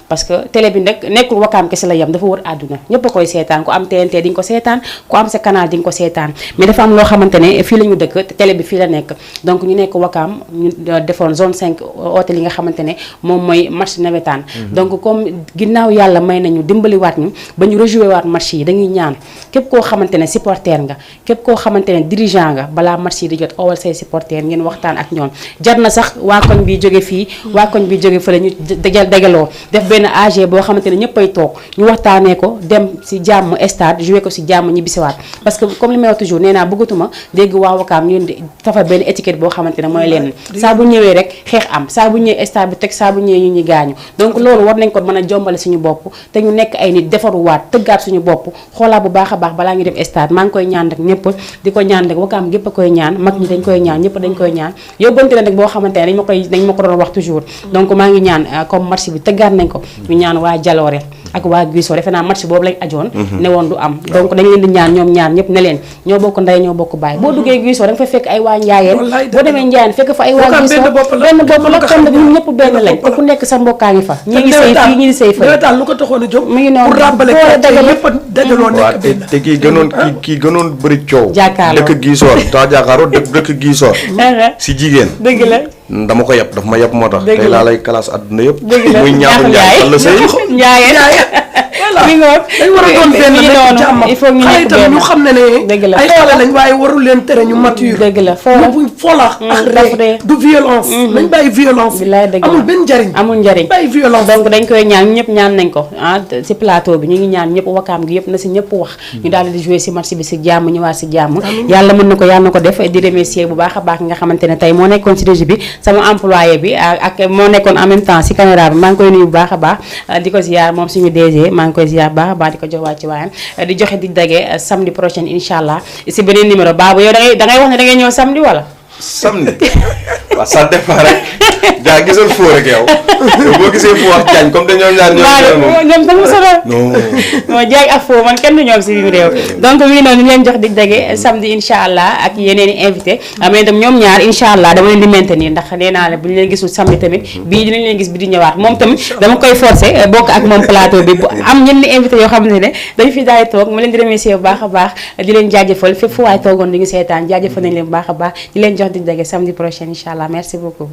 parce que télé bi nag nekkul Wakaam kese la yam dafa wër àdduna ñëpp a koy seetaan ku am TNT di nga ko seetaan ku am sa canal di nga ko seetaan mais dafa am loo xamante ne fii la ñu dëkk télé bi fii la nekk donc ñu nekk Wakaam ñu defoon zone 5 hôtel yi nga xamante ne moom mooy match nawetaan donc comme ginnaaw yàlla may nañu dimbaliwaat ñu ba ñu rejoué waat match yi dañuy ñaan képp koo xamante ne supporter nga képp koo xamante ne dirigeant nga balaa match yi di jot owal say supporter ngeen waxtaan ak ñoom jar na sax waa koñ bi jóge fii waa koñ bi jóge fële ñu dajaloo def benn AG boo xamante ne ñëppay toog ñu waxtaanee ko dem si jàmm stade joué ko si jàmm ñibbisiwaat parce que comme li may wax toujours nee naa bëggatuma dégg waa Wakaam ñu tafa benn étiquette boo xamante ne mooy leen saa bu ñëwee rek xeex am saa bu ñëwee stade bi teg saa bu ñëwee ñu ñuy gaañu donc loolu war nañ ko mën a jombale suñu bopp te ñu nekk ay nit defaruwaat tëggaat suñu bopp xoolaat bu baax a baax balaa ñu dem stade maa ngi koy ñaan rek ñëpp di ko ñaan rek Wakaam gépp a koy ñaan mag ñi dañ koy ñaan ñëpp dañ koy ñaan yóbbante la nag boo xamante ne dañ ma ko doon wax toujours donc maa ngi ñaan comme match bi tëggaat nañ ko ñu ñaan waa Jaloore ak waa Guiso defe naa match boobu lañ ajoon ne woon du am donc dañ leen di ñaan ñoom ñaan ñëpp ne leen ñoo bokk ndey ñoo bokk baay boo duggee Guiso da nga fay fekk ay waa Njaayeen boo demee Njaayeen fekk fa ay waa Guiso benn bopp la kon nag ñun ñëpp benn lañ ku nekk sa mbokkaa ngi fa ñi ngi sëy fii ñi ngi sëy fa lu ko taxoon a jóg mi ngi noonu pour rappelé ñëpp dajaloo nekk benn te kii gënoon bëri coow jàkkaarloo dëkk Gisoor ta jàkkaaroo dëkk Gisoor si jigéen dëgg la dama ko yab daf ma yab moo tax tey laa lay classe àdduna yëpp muy ñaaxu Njaay la sëy mi ngoog dañ war a doon benn nekk jàmm il faut ñu xale nekk itam ñu xam ne dëgg la ay xale lañ waaye warul leen tere ñu mature dëgg la folax ak ree du violence nañ bàyyi violence bilaay dëgg la amul benn njariñ amul njariñ bàyyi violence donc dañ koy ñaan ñëpp ñaan nañ ko si plateau bi ñu ngi ñaan ñëpp Wakaam gi yëpp na si ñëpp wax ñu daal di jouer si match bi si jàmm ñëwaat si jàmm yàlla mën na ko yàlla na ko def di remercier bu baax a baax nga xamante ne tey moo nekkoon si régie bi sama employé bi ak moo nekkoon en même temps si caméra bi maa ngi koy nuyu bu baax a baax di ko ziar moom suñu DG maa ngi koy ziar baax a baax di ko jox wàcc waayam di joxe di dage samedi prochain incha allah si beneen numéro baabu yow da ngay wax ne da ngay ñëw samedi wala samedi waaw ça dépend rek jaa gisal foo rek yow boo gisee foo ak jaañ comme dañoo ñaar ñoom sama solo non jaay ak foo man kenn du ñoom si biir réew donc mi ngi noonu ñu leen jox di dage samedi incha allah ak yeneen i invité mais itam ñoom ñaar incha allah dama leen di maintenir ndax nee naa la bu ñu leen gisul samedi tamit bii dinañ leen gis bi di ñëwaat moom tamit dama koy forcer bokk ak moom plateau bi bu am ñenn invité yoo xamante ne dañu fi daay toog ma leen di remercier bu baax a baax di leen jaajëfal fépp fu waay toogoon di ngi seetaan jaajëfal nañ leen bu baax a baax di leen jox di dage samedi prochain incha allah merci beaucoup